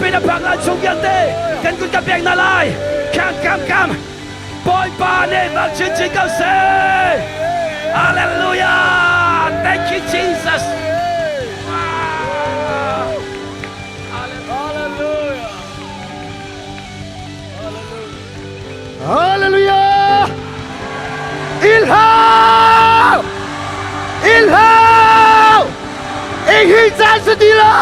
Tampi na phak lai chung vialte kan kun kan pek hna lai. Come, come, come. Bawipa nih mal chinchin ko seh. Hallelujah. Thank you, Jesus. Hallelujah. Hallelujah! Ilhau! Ilhau! Ing hi caan si ti lo!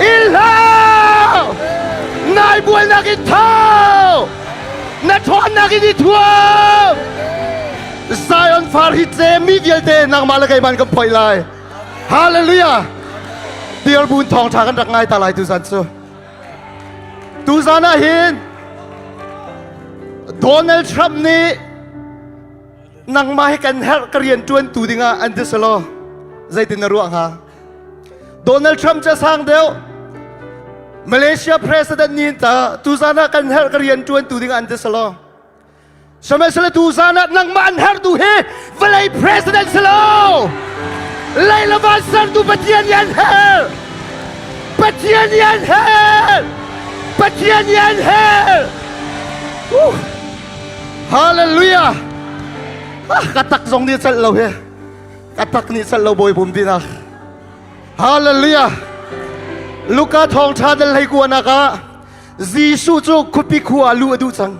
Ilhau! Nai bualnak in tho! Na ṭhawnnak in i thuam! Zion far hi tle mi vialte nangmah le keimah kan phoih lai. Hallelujah! Tiarbun thawngṭha kan rak ngai ta lai tuzan cu. Tuzan ah hin Donald Trump nih nangmah hi kan herh ka rian ṭuan tu dingah an ti selaw zeitin na ruah hnga? Donald Trump cu a sang deuh. Malaysia president nih ta tuzan ah kan herh ka rian ṭuan tu dingah an ti selaw Sihmanhsehlaw tuzan ah nangmah an hertu hi vawlei president si lo. Lei le van sertu Pathian nih an her. Pathian nih an her. Pathian nih an her. Uh. Hallelujah. Ah, ka tak zong nih celh lo hi. Ka tak nih celh lo bawi bum dinak. Hallelujah. Luka thawngṭha dal hlei kuanak ah Jesuh cu khuapi khua lu a duh cang.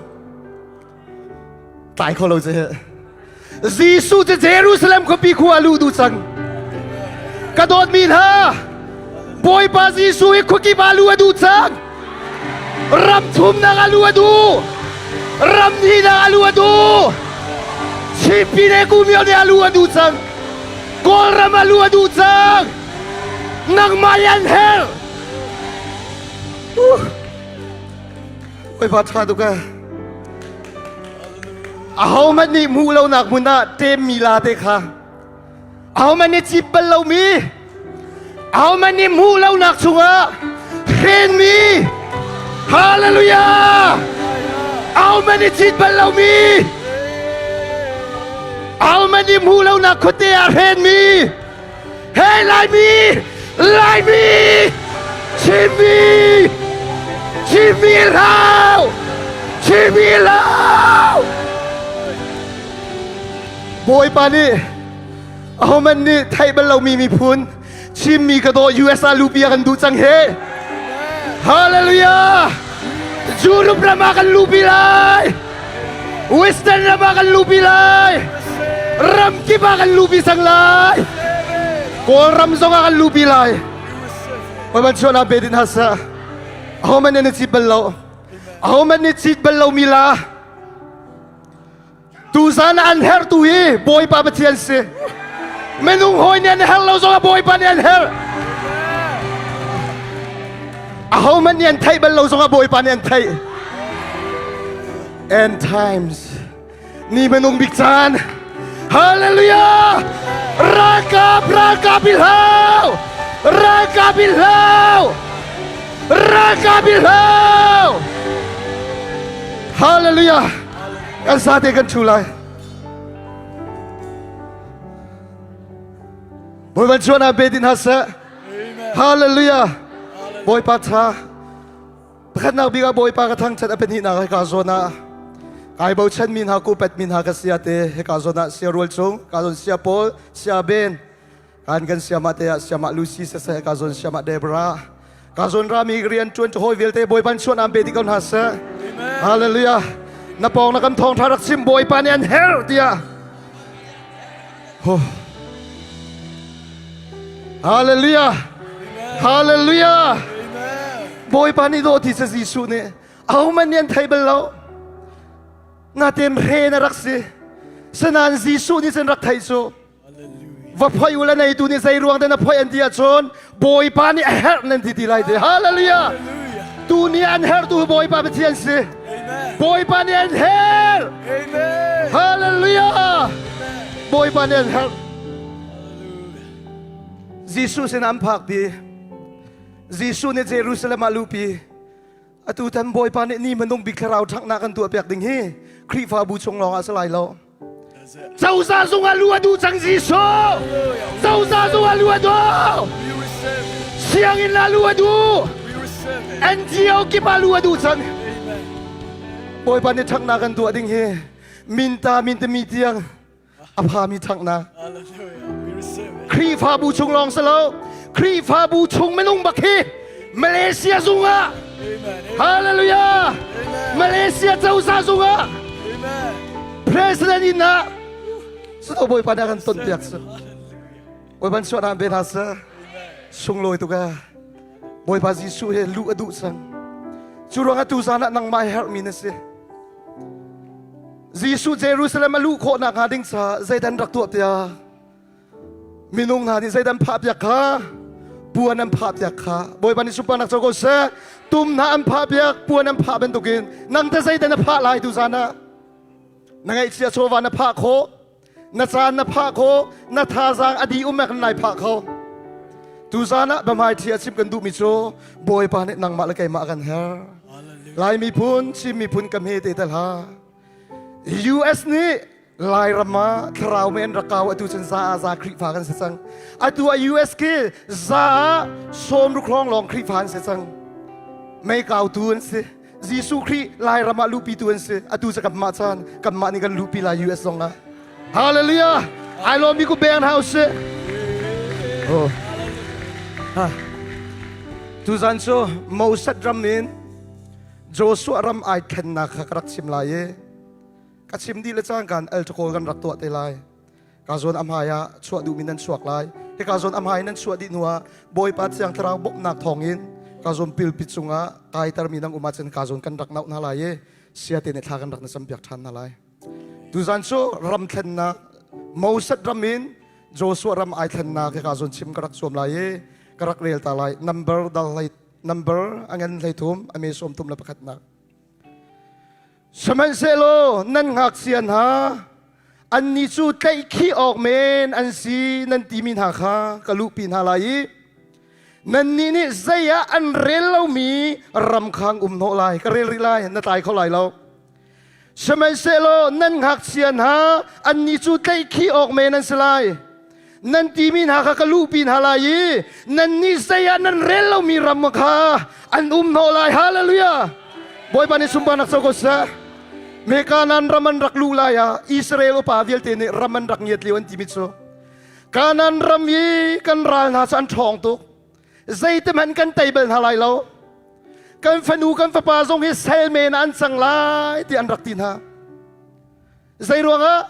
Tlai kho lo cu. Jesuh cu Jerusalem khuapi khua a luh duh cang. Ka dawtmi hna, Bawipa Jesuh hi khuakip ah luh a duh cang. Ram thumnak ah luh a duh. Ram hnihnak ah luh a duh. Chinpi le Kumio nih a luh a duh cang. Kawlram ah luh a duh cang. Nangmah i an herh. Bawipa ṭha tuk ee. Ahohmanh nih hmuh lonak hmun ah ṭemmi la te kha ahohmanh nih cip bal lomi ahohmanh nih hmuh lonak chungah hrenmi Hallelujah! Ahohmanh nih cit bal lomi ahohmanh nih hmuh lonak khuate ah hrenmi Hey Laimi! Laimi! Chinmi! Chinmi hlau! Chinmi hlau! Bawipa nih ahohmanh nih theih bal lomi miphun Chinmi ka daw USA lupi ah kan duh cang he. Hallelujah! Europe ram ah kan lupi lai. Western ram ah kan lupi lai. Ram kip ah kan lupi sang lai. Kawlram zong ah kan lupi lai. Baibal chuan ah bedin hasa. Ahohmanh nih na cit bal lo. Ahohmanh nih cit bal lomi la. Tuzan ah an herhtu hi Bawipa Pathian si. Minung hawi nih an herh lo zong ah Bawipa nih an herh. Ahohmanh nih an theih bal lo zong ah Bawipa nih an theih. End times. Ni minung bik caan. Hallelujah! Ralkap, ralkap i hlau! Ralkap i hlau! Ralkap i hlau! Hallelujah! Kan sate kan thu lai. Bawipa chuan ah bedin ha seh. Hallelujah. Bawipa tha. Pakhatnak bik ah Bawipa ka thangthat a pahnihnak hika zawn ah kai bochan mi hna ku pet mi hna ka sia te hika zawn ah sia rual chung ka zawn sia Paul sia Ben kan kan siama te ah siama Lucy siseh ka zawn siama Deborah ka zawn rami rian ṭuan hawi vialte Bawipa chuan am pe ti ko hna seh. Hallelujah. Na pawng na kan thawng ṭha rak chim Bawipa nih an herh tiah. Hallelujah. Hallelujah. Bawipa nih dawh ti sa Jesuh nih ahohmanh nih an thei bal lo. Natein hre na rak si. Sanan Jesuh nih cun rak thei cu. Va phoi u la neitu nih zei ruang dah na phoi an ti ahcun Bawipa nih a herh nan ti ti lai te. Hallelujah. Tu nih an herhtu Bawipa Pathian si. Bawipa nih an herh. Hallelujah. Bawipa nih an herh. Jesuh sin an phak pi. Jesuh nih Jerusalem ah luhpi. Atu tan Bawipa nih ni manung bik thlarau ṭhanghnak kan tuah piak ding hi Khrihfabu chung lawng ah si lai lo. Cozah zung ah lu a duh cang Jesuh. Cozah zung ah lu a duh. Sianginn ah lu a duh. NGO kip ah lu a duh cang. Bawipa nih ṭhanghnak kan tuah ding hi minta mintami tiang a phami ṭhanghnak. Khrihfabu chung lawng si lo, Khrihfabu chung minung bak hi Malaysia zung ah Hallelujah! Malaysia cozah zung ah President inn ah Sato Bawipa nih a kan ton piak cu. Bawipa suah na be hna seh. Sunglawi tuk ee. Bawipa Jesuh he luh a duh cang. Cu ruangah tu zan ah nangmah hi herhmi na si. Jesuh Jerusalem a luh khawh nak hnga ding caah zeidan rak tuah tiah minung hna nih zeidan phah piak kha puan an phah piak kha Bawipa nih sunparnak co ko seh tum hna an phah piak puan an phah bantukin nang te zeidan na phah lai tu zan ah na ngaihchia chawva na phah khawh na caan na phah kho na thazaang a dih um kan lai phah kho tuzan ah biahmai thi a chim kan duhmi cu bawipa nih nangmah le keimah kan her lai miphun Chin miphun ka hme te tal ha US nih Lairam ah thlarau men rak kau atu cun za za Khrihfa kan si cang atu a US khi za ah sawm ruk hrawng lawng Khrihfa an si cang mei kautu an si Jesuh Khrih Lairam ah luhpitu an si. Atu cu kanmah caan kanmah nih kan luhpi lai US zong ah. Hallelujah! Ai lawm mi ku beng hna usih. Oh. Ha. Tuzan cu Moses ram in Joshua ram ai thlennak kha ka rak chim lai i ka chim dih le cang kan alcohol kan rak tuah te lai. Ka zawn a hmai ah chuah duhmi nan chuak lai. Hika zawn a hmai nan chuah dih hnuah Bawipa Thiang Thlarau bawmhnak thawngin ka zawn pilpi cungah kaitermi nang um ahcun ka zawn kan rak nauh hna lai i siate nih thla kan rak na campiak ṭhan hna lai. Tuzan cu ram thlennak Moses ram in Joshua ram ai thlennak hika zawn chim ka rak zuam lai i ka rak rel ta lai. Number dal hlei number a ngan hlei thum a me sawm thum le pakhatnak. Sihmanhsehlaw nan ngakchia hna annih cu tlaihkhih awk men an si nan timi hna kha ka luhpi hna lai i nannih nih zei ah an rel lomi ram kha an um hnawh lai ka rel rih lai na tlai kho lai lo sihmanhsehlaw nan ngakchia hna annih cu tlaihkhih awk men an si lai nan timi hna kha ka luhpi hna lai i nannih zei ah nan rel lomi ram kha an um hnawh lai hallelujah bawipa nih sunparnak co ko seh me Kanaan ram an rak luh lai ah Israel upa vialte nih ram an rak ngiat lio an timi cu Kanaan ram i kan ral hna cu an ṭhawng tuk zeiti hmanh kan tei bal hna lai lo kan fanu kan fapa zong hi sal men ah an cang lai ti an rak ti hna zei ruangah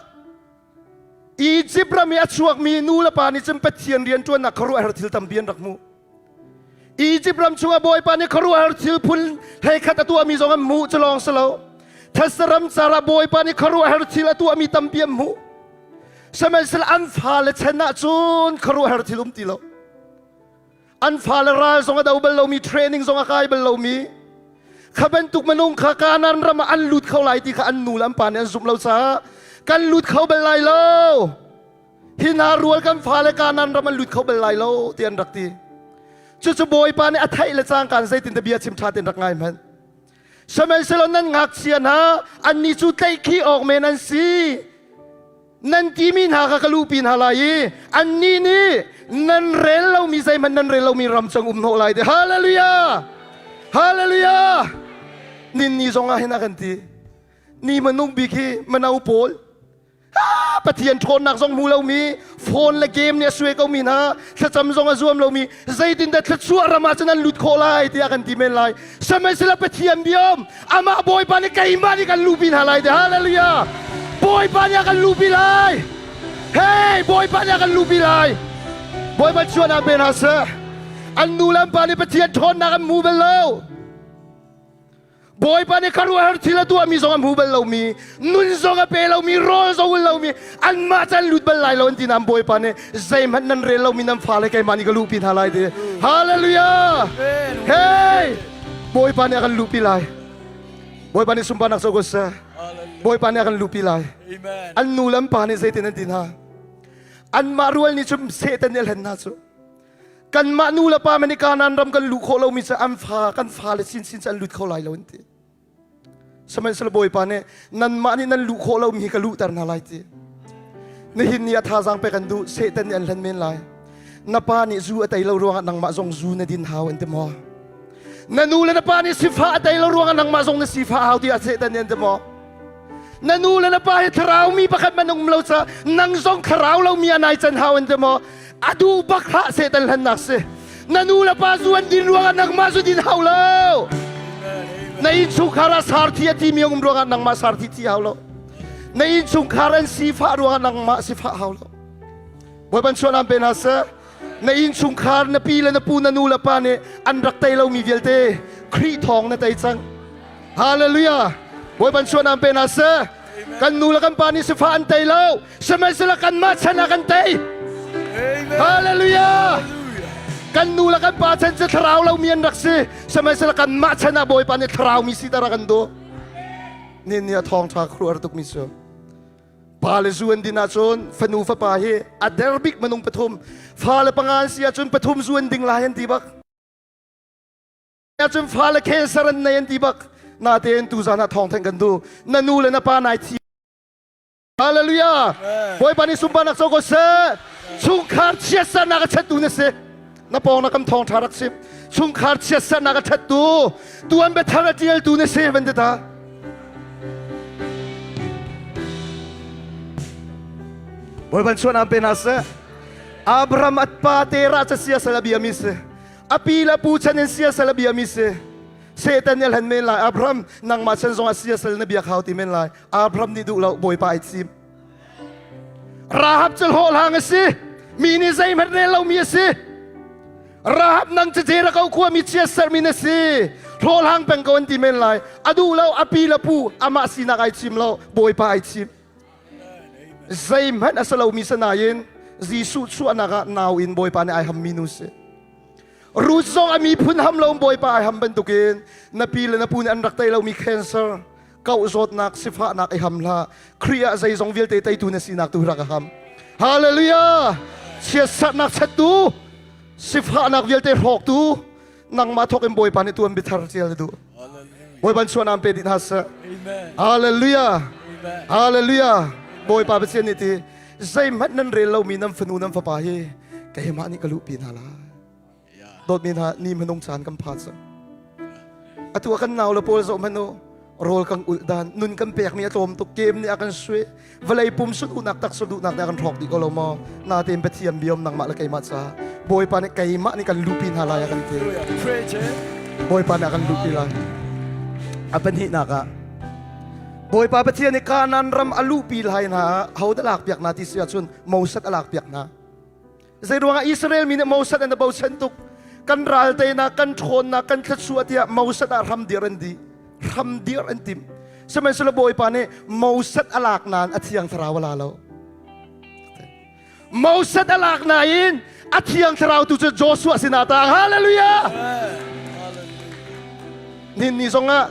Egypt ram i a chuakmi nu le pa nih cun Pathian rianṭuannak khuaruahhar thil tampi an rak hmuh. Egypt ram chungah Bawipa nih khuaruahhar thil phun hleikhat a tuahmi zong an hmuh cu lawng si lo. Thetse ram car ah Bawipa nih khuaruahhar thil a tuahmi tampi an hmuh. Sihmanhsehlaw an fale chan ah cun khuaruahhar thil um ti lo. An fale ral zong a do bal lomi, training zong a kai bal lomi, kha bantuk minung kha Kanaan ram ah an lut kho lai ti kha an nu le an pa nih an zumh lo caah kan lut kho bal lai lo. Hi hna rual kan fale Kanaan ram an lut kho bal lai lo ti an rak ti. Cucu Bawipa nih a theih le cangka zeitin bia chim ṭha tein rak ngai hmanh. Sihmanhsehlaw nan ngakchia hna annih cu tlaihkhih awk men an si. Nan timi hna kha ka luhpi hna lai i annih nih nan rel lomi zeihmanh nan rel lomi ram cang um hnawh lai ti. Hallelujah! Hallelujah! Ninni zong ah hin a kan ti. Ni hmanung bik hi mano pawl Pathian ṭhawnnak zong hmu lomi phone le game nih a suai komi hna thlacam zong a zuam lomi zeitindah thluachuah ram ah cun an lut khawh lai tiah kan ti men lai sihmanhsehlaw Pathian biam amah Bawipa nih keimah nih kan luhpi hna lai ti hallelujah Bawipa nih a kan luhpi lai hey Bawipa nih a kan luhpi lai Bawipa chuan pe hna seh an nu le an pa nih Pathian ṭhawnnak an hmu bal lo Bawipa nih khuaruahhar thil a tuahmi zong a hmu bal lomi, nun zong a pe lomi, rawl zong ul lomi, anmah can lut bal lai lo an ti nain Bawipa nih zeihmanh nan rel lomi nan fale keimah nih ka luhpi hna lai ti. Hallelujah! Hey! Bawipa nih a kan luhpi lai. Bawipa nih sunparnak co ko seh. Bawipa nih a kan luhpi lai. An nu le an pa nih zeitin an ti hna? Anmah rual nih cun Satan nih a hlen hna cu. Kanmah nu le pa man i Kanaan ram kan luh khawh lomi cu an fa kan fale sinsin cu an lut kho lai lo an ti. Sihmanhsehlaw Bawipa nih nanmah nih nan luh khawh lomi hi ka luhter hna lai ti. Nihin ni a thazaang pek an duh Satan nih an hlen men lai. Na pa nih zu a tei lo ruangah nangmah zong zu na din hau an ti maw? Na nu le na pa nih sifah a tei lo ruangah nangmah zong na sifah hau tiah Satan nih an ti maw? Na nu le na pa hi thlarau mi pakhat man um lo ca nang zong thlarau lo mi anai can hau an ti maw? A duh bak hlah Satan hlannak si. Na nu le pa zu an din ruangah nangmah zu din hau lo. Na innchungkhar ah sarthi a ti mi um ruangah nangmah sarthi thi hau lo. Na innchungkhar an sifah ruangah nangmah sifah hau lo. Bawipa chuah pe hna seh. Na innchungkhar na pi le na pu na nu le pa nih an rak tei lomi vialte Khrih thawng na tei cang. Hallelujah. Bawipa chuah pe hna seh. Kan nu le kan pa nih sifah an tei lo. Sihmanhsehlaw kanmah chan ah kan tei. Hallelujah. Kan nu le kan pa chan cu thlarau lomi an rak si. Sihmanhsehlaw kanmah chan ah Bawipa nih thlarau mi siter a kan duh. Nin ni a thawngṭha khuaruahhar tukmi cu. Pa le zu an din ahcun fanu fapa hi a der bik minung pathum fale panga an si ahcun pathum zu an ding lai an ti bak ahcun fale cancer an nei an ti bak natein tuzan ah thawng thanh kan duh na nu le na pa nai thi Hallelujah Bawipa nih sunparnak co ko seh chungkhar chiatsernak a chattu na si na pawng na kam thawng tha rak sim chungkhar chiatsernak a thattu tuan biathar a tialtu na si van ti ta Bawipa chuan am pe hna seh Abraham at pa te ra cha sia sal a bia mi si a pi le pu chan in sia sal a bia mi si Satan nih hlan men lai Abraham nangmah chan zong ah sia sal na bia khau ti men lai Abraham nih duh lo Bawipa ai thim Rahab cu hlawhhlang a si. Mi nih zeihmanh rel lomi a si. Rahab nang cu Jericho khua mi chiatsermi na si. Hlawhhlang peng ko an ti men lai. A duh lo, a pi le pu, amah sinak ai chim lo, Bawipa ai chim. Zeihmanh a si lomi sinain Jesuh chuahnak ah nau in Bawipa nih ai hammi nu si. Ruth zong a miphun ham lo Bawipa ai ham bantukin na pi le na pu nih an rak tei lomi cancer kauh zawtnak sifahnak i ham hlah Khrih ah zeizong vialte teitu na sinak tu rak a ham Hallelujah chiatsatnak chattu sifahnak vialte hrawktu nangmah thawk in Bawipa nih tuan biathar tial duh Bawipa chuan pe dih hna seh Hallelujah Hallelujah Bawipa Pathian nih ti zeihmanh nan rel lomi nan fanu nan fapa hi keimah nih ka luhpi hna lai Dawtmi hna, ni hmanung caan kan phan cang. Atu ah kan nau le pawl zoh hmanh u, rawl kan ulh dan, nun kan pekmi a tlawm tuk, kem nih a kan sui, vawlei pum duhnak taksa duhnak nih a kan hrawk dih ko lo maw? Natein Pathian biam nangmah le keimah ca. Bawipa nih keimah nih kan luhpi hna lai a kan ti. Bawipa nih a kan luhpi lai. A pahnihnak ah Bawipa Pathian nih Kanaan ram a luhpi lai hna ah hodah lak piak hna ti si ahcun Moses a lak piak hna. Zeiruangah Israel mi nih Moses an bochan tuk? Kan ral teinak, kan ṭhawnnak, kan thluachuah tiah Moses ah hram dir an di. Hram dir an tim. Sihmanhsehlaw Bawipa nih Moses a lak nain a thiang thlarau a la lo. Moses a lak nain a thiang thlarau tu cu Joshua sinah tang. Hallelujah! Nin ni zongah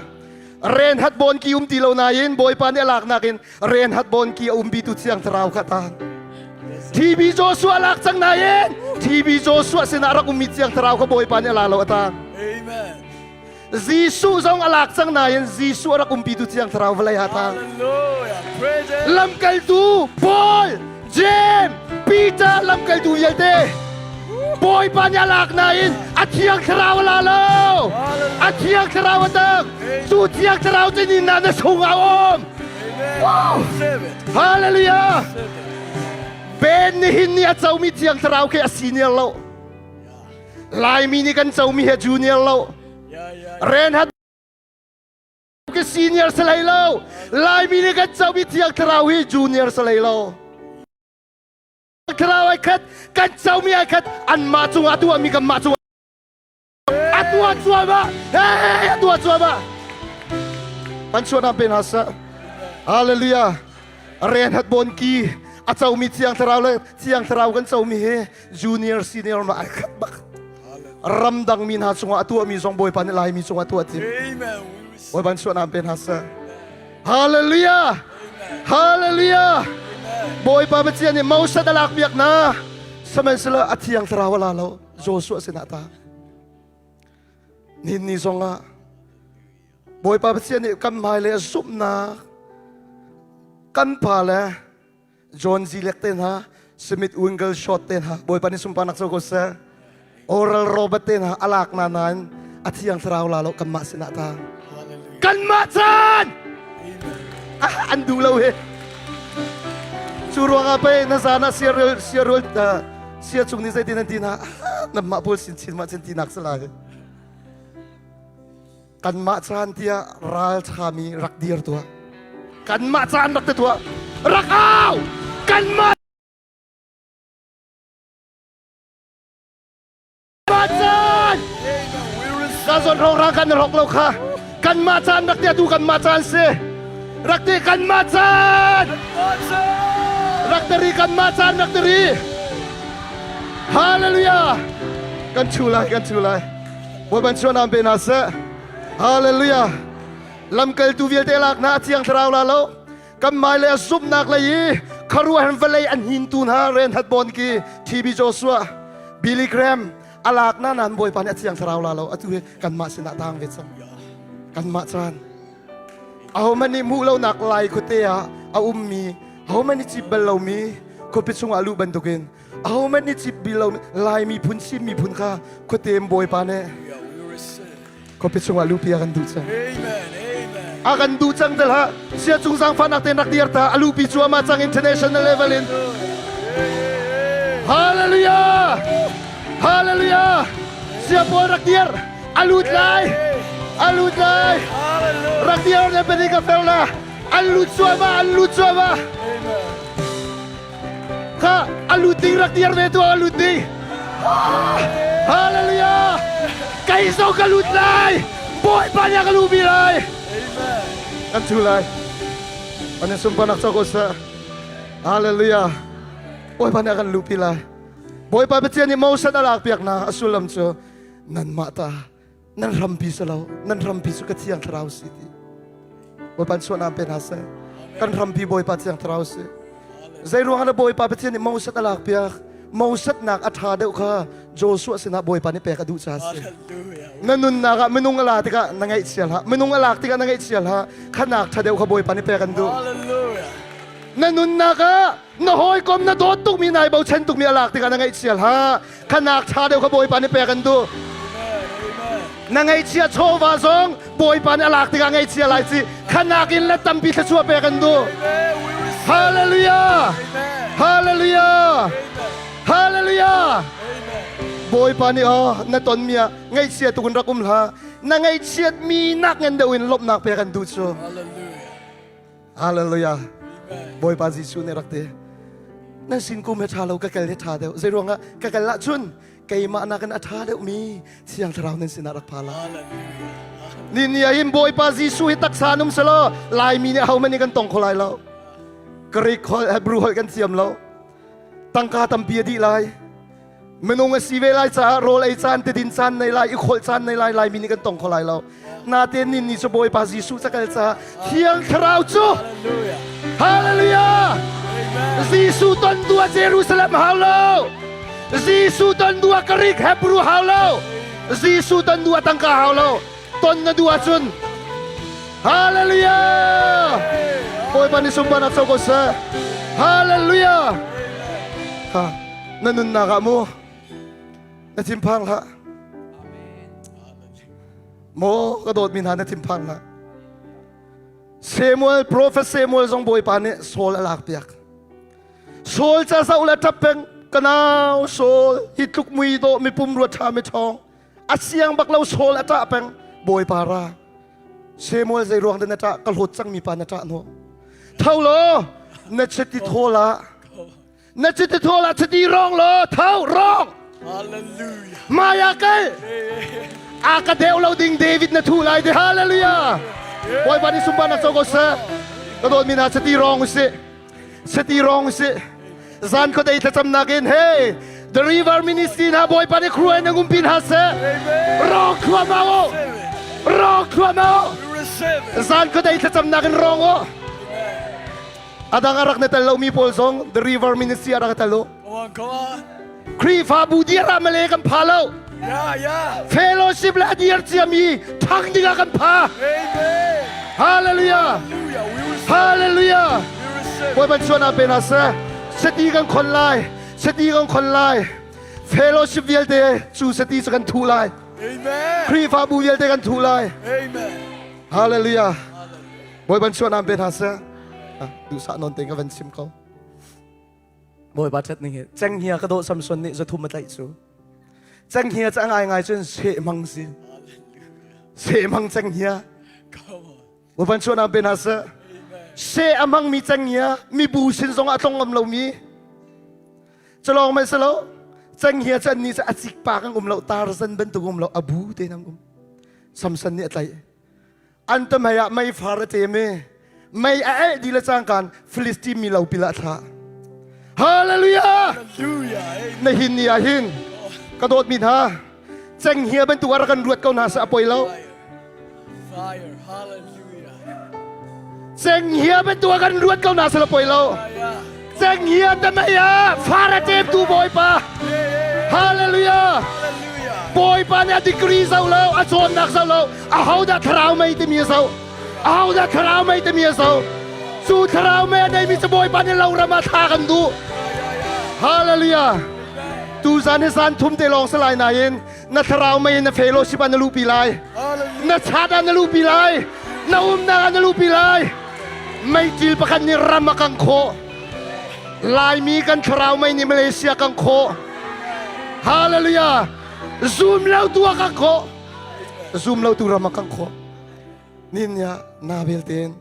ren hat bon ki um ti lo nain Bawipa nih a lak nakin Ren hat bon ki a umpi tu thiang thlarau kha ta. TB Joshua lak cang nain TB Joshua sinah rak ummi thiang thlarau kha Bawipa nih a la lo ata. Amen. Jesuh zong a lak cang nain Jesuh a rak umpi tu thiang thlarau vawlei ha ta. Hallelujah. Praise it. Lamkaltu Paul, James, Peter lamkaltu vialte Bawipa nih a lak nain a thiang thlarau a la lo. A thiang thlarau a tak. Cu thiang thlarau cu ni na na chungah a um. Wow! Hallelujah! Ben nihin ni a comi thiang thlarau khi a senior lo. Laimi nih kan comi he junior lo. Ren hat ke senior salai lo. Laimi nih kan comi thiang thlarau hi junior salai lo. Thlarau ai khat, kan comi ai khat, anmah cungah tuahmi kanmah cungah a tuah cuahmah hey a tuah cuahmah kan chuahnak pe hna seh hallelujah ren hat bon ki a comi thiang thlarau le thiang thlarau kan comi hi junior senior ma ai khat bak ramdang mi hna cungah a tuahmi zong bawipa nih laimi cungah tuah tim bawipa chuahnak pe hna seh hallelujah hallelujah bawipa Pathian nih Moses a lak piak na sihmanhsehlaw a thiang thlarau a la lo Joshua sinah ta nihin ni zongah Bawipa Pathian nih kan hmailei a zumhnak kan pa le John Zilek te hna Smith Wingle Short te hna Bawipa nih sunparnak co ko seh Oral Robert te hna a lak na nain A thiang thlarau la lo kanmah sinah ta. Kanmah caan! Ah, an duh lo hi. Cu ruangah pei na zan ah siarul siarul sia cung nih zeitin an ti na nanmah pawl sin chin mah chin tinak si lai. Kanmah caan tiah ral ṭhami rak dir tuah. Kanmah caan rak ti tuah. Rak au! Kanmah caan! Ka zawn rongrang kan rok lo kha. Kanmah caan rak ti atu kanmah caan si. Rak ti kanmah caan! Rak tari kanmah caan rak tari. Hallelujah! Kan chu lai, kan chu lai. Bawipa chuanam pe hna seh. Hallelujah. Lamkaltu vialte lak hna a thiang thlarau la lo. Kan mai le a zumhnak lei i kharuah vawlei an hintu hna Reinhard Bonnke, TB Joshua, Billy Graham a lak na nan Bawipa nih a thiang thlarau la lo. Atu hi kanmah sinah tang ve cang. Kanmah caan. Ahohmanh nih hmuh lonak lai khuate ah a ummi, ahohmanh nih cip bal lomi khuapi chungah luh bantukin ahohmanh nih cip bil lo Lai miphun Chin miphun kha khuate Bawipa nih khuapi chungah luhpi a kan duh cang. A kan duh cang tel ha sia cung zaangfahnak tein rak dir ta a luhpi cuahmah cang international level in. Hallelujah! Hallelujah! Sia pawl rak dir a lut lai a lut lai rak dir ne peni ka fel na an lut cuahmah an lut cuahmah Kha a lut ding rak dir ve tuah a lut ding. Hallelujah! Kei zong ka lut lai. Bawipa nih a ka luhpi lai. Kan thu lai. An in sunparnak cawk usah. Hallelujah. Bawipa nih a kan luhpi lai. Bawipa Pathian nih Moses a lak piak na a sullam cu nanmah ta nan hrampi si lo nan hrampi cu ka thiang thlarau si ti Bawipa chuahnak pe hna seh kan hrampi Bawipa thiang thlarau si zei ruang ah Bawipa Pathian nih Moses a lak piak Moses nak a ṭha deuh kha Joshua sinah Bawipa nih pek a duh caah si na nunnak ah minung a la tikah na ngaihchia hlah minung a lak tikah na ngaihchia hlah khanak ṭha deuh kha Bawipa nih pek an duh na nunnak ah na hawikom na dawt tukmi nai bochan tukmi a lak tikah na ngaihchia hlah khanak ṭha deuh kha Bawipa nih pek an duh na ngaihchia chawva zong Bawipa nih a lak tikah ngaihchia lai ci khanak in le tampi thluachuah pek an duh Hallelujah Hallelujah Hallelujah Bawipa nih oh na tonmi ah ngaihchia tuk in rak um hlah na ngaihchiatmi nak ngan deuh in lawmhnak pek an duh cu Hallelujah. Bawipa Jesuh nih rak ti. Nan sin kum he ṭha lo ka kal he ṭha deuh. Zei ruangah ka kal ahcun keimah nakin a ṭha deuhmi Thiang Thlarau nan sinah rak pha lai. Ni ni ahhin Bawipa Jesuh hi taksa num selaw Laimi nih ahohmanh nih kan tong kho lai lo. Greek holh, Hebrew holh kan thiam lo. Tangka tampi a dih lai. Minung a si ve lai caah rawl ei caan tidin caan nei lai i kholh caan nei lai Laimi nih kan tong kho lai lo. Natein nin ni cu Bawipa Jesuh cakal caah Thiang Thlarau cu Hallelujah! Jesuh ton dua Jerusalem hau lo. Jesuh ton dua Greek Hebrew hau lo. Jesuh ton dua tangka hau lo. Ton na duh ahcun Hallelujah! Bawipa nih sunparnak co ko seh. Hallelujah! Ha. Na nunnak ah mu na thinphang hlah. Maw ka dawtmi hna na thinphang hlah. Samuel prophet Samuel zong Bawipa nih Saul a lak piak. Saul ca zoh le ṭap peng ka nau Saul hi tluk mui dawh mi pumrua ṭha mi ṭhawng a siang bak lo Saul a ṭah peng Bawipa ra Samuel zei ruang dah na ṭah ka hlawt cangmi pa na ṭah hnawh tho law na chiti thawl ah Na chiti thawl ah chiti rong law tho rong. Hallelujah. Maya kal. A ka deu lo ding David na thu lai di hallelujah. Bawipa nih sunparnak co ko seh. Ka dawtmi hna chiti rong usih. Chiti rong usih. Zan khuadei thlacamnak in hey The River Ministry hna Bawipa nih khuai na ngumpi hna seh. Rong thluahmah u. Rong thluahmah u. Zan khuadei thlacamnak in rong u. A dang a rak na tel lomi pawl zong The River Ministry ah rak tel u. Come on, come on. Khrihfabu dir ah male kan pha lo. Yeah, yeah. Fellowship le a dir ciami thang ding ah kan pha. Amen. Hallelujah. Hallelujah. We receive. Hallelujah. We receive. Bawipa chuan ah pe hna seh. Sati kan khon lai. Sati kan khon lai. Fellowship vialte cu sati cu kan thu lai. Amen. Khrihfabu vialte kan thu lai. Amen. Hallelujah. Bawipa suanam pe hna seh. Duhsah non te ka van chim ko. Bawipa ṭhat ning hi cenghngia ka dawh Samson nih zathum a tlaih cu. Cenghngia cu a ngaingai cun sehmang si. Sehmang cenghngia. Bawipa suanam pe hna seh. Seh a hmangmi cenghngia mibu sin zong ah a tlong ngam lomi. Culawng mei silo cenghngia cu annih cu a cikpak an um lo tarzan bantuk um lo a bu tein an um. Samson nih a tlaih. An tamhei ah meifar a ṭem i mei a elh dih le cangkaan Filistin mi lopil ah a thlah. Hallelujah! Na hin ni ah hin ka dawtmi hna cenghngia bantuk ah rak kan ruat ko hna seh a poi lo. Cenghngia bantuk ah kan ruat ko hna seh a poi lo. Cenghngia tamei ah far a ṭemtu Bawipa. Hallelujah! Bawipa nih a degree zoh lo, a cawnnak zoh lo, ahodah thlarau mei timi a zoh. Ahodah thlarau mei timi a zoh. Cu thlarau mei a neimi cu Bawipa nih loram ah thla kan duh. Hallelujah! Tuzan hi zan thum te lawng si lai nain na thlarau mei in na fellowship ah na luhpi lai. Na chat ah na luhpi lai. Na umnak ah na luhpi lai. Meiṭil pakhat nih ram a kang khawh. Laimi kan thlarau mei nih Malaysia kang khawh. Hallelujah! Zum lo tu a kang khawh. Zum lo tu ram a kang khawh. Nin ya na bel ten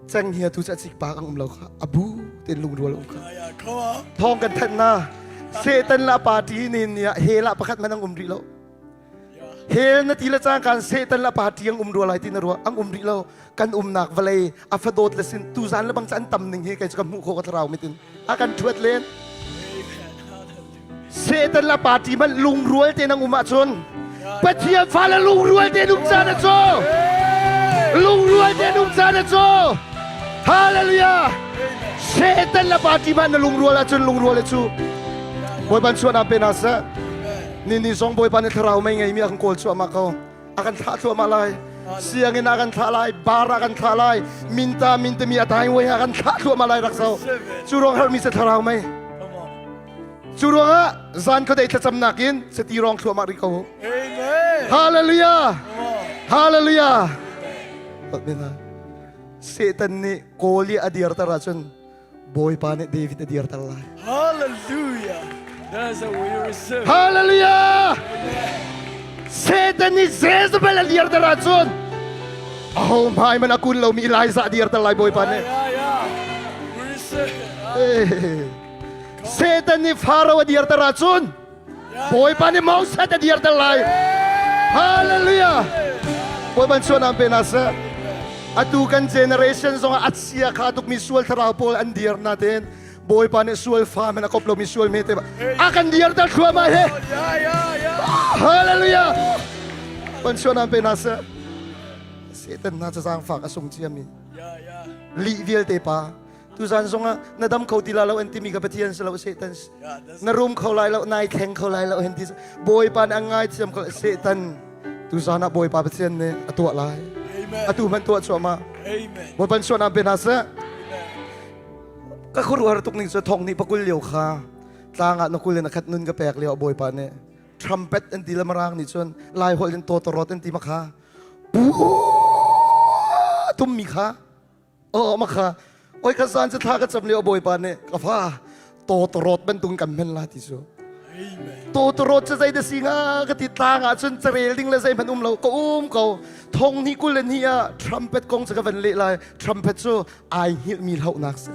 ceng hia tu cha chik pa ang um lo kha abu ten lungrual um kha. Thong kan thanh na Satan la party nin ya he la pakhat man ang um rih lo. Hell na ti le cangkaan Satan le a party ang um rua lai ti na ruah ang um rih lo kan umnak vawlei a fadawt le sin tuzan le bang cu an tam ning hi kei cu ka hmuh khawh ka thlarau mit in a kan ṭhuat len Satan le a party hmanh lungrual te nang um ahcun Pathian fale lungrual te um caan a cu lungrual te um caan a cu Hallelujah Satan le party hmanh na lungrual ahcun lungrual a cu Bawipa chuahnak pe hna seh Ni ni zong Bawipa nih thlarau mei ngeimi a kan kawl cuahmah ko. A kan thlah thluahmah lai. Sianginn ah kan thlah lai, bar ah kan thlah lai, minta mintami a taingwei ah kan thlah thluahmah lai rak zo. Cu ruang herhmi cu thlarau mei. Cu ruangah zan khuadei thlacamnak in sati rong thluahmah rih ko. Hallelujah! Hallelujah! Satan nih kawl i a dirter ahcun Bawipa nih David a dirter lai. Hallelujah. That's a we receive. Hallelujah. Satan nih Jezebel a dirter ahcun aho hmai man a kun lomi Elijah a dirter lai Bawipa nih. Yeah, yeah. We receive. Satan nih Pharaoh a dirter ahcun Bawipa nih Moses a dirter lai. Hallelujah. Bawipa suanam pe na seh. Atu kan generation zong ah a chia kha tukmi sual thlarau pawl an dir na tein Bawipa nih sual fa men a kop lomi sual me te a kan dirter thluahmah he. Hallelujah. Pan suanam pe na seh. Satan na cazang fak a sung ciami. Lih vialte pa Tuzan zongah na dam kho ti la lo an timi ka Pathian si lo Satan na rum kho lai lo nai thleng kho lai lo hen ti Bawipa nih a ngaithiam ko Satan tuzan ah Bawipa Pathian nih a tuah lai atu hmanh tuah cuahmah Bawipa suan pe hna seh ka khuaruahhar tuk ning cu thong nih pakul lio kha tlang ah na kul in a khat nun ka pek lio Bawipa nih trumpet an ti le marang nih cun lai holh in tawtawrawt an ti ma kha pu tummi kha Aw ma kha oi ka zan cu thla ka cam lio bawipa nih ka fa tawtawrawt bantuk kan hman la ti cu tawtawrawt cu zei da si nga ka ti tlang ah cun carel ding le zeihmanh um lo ka um ko thong hnih kul le hnih ah trumpet kong cu ka van leh lai trumpet cu ai hngilh mi hlauhnak si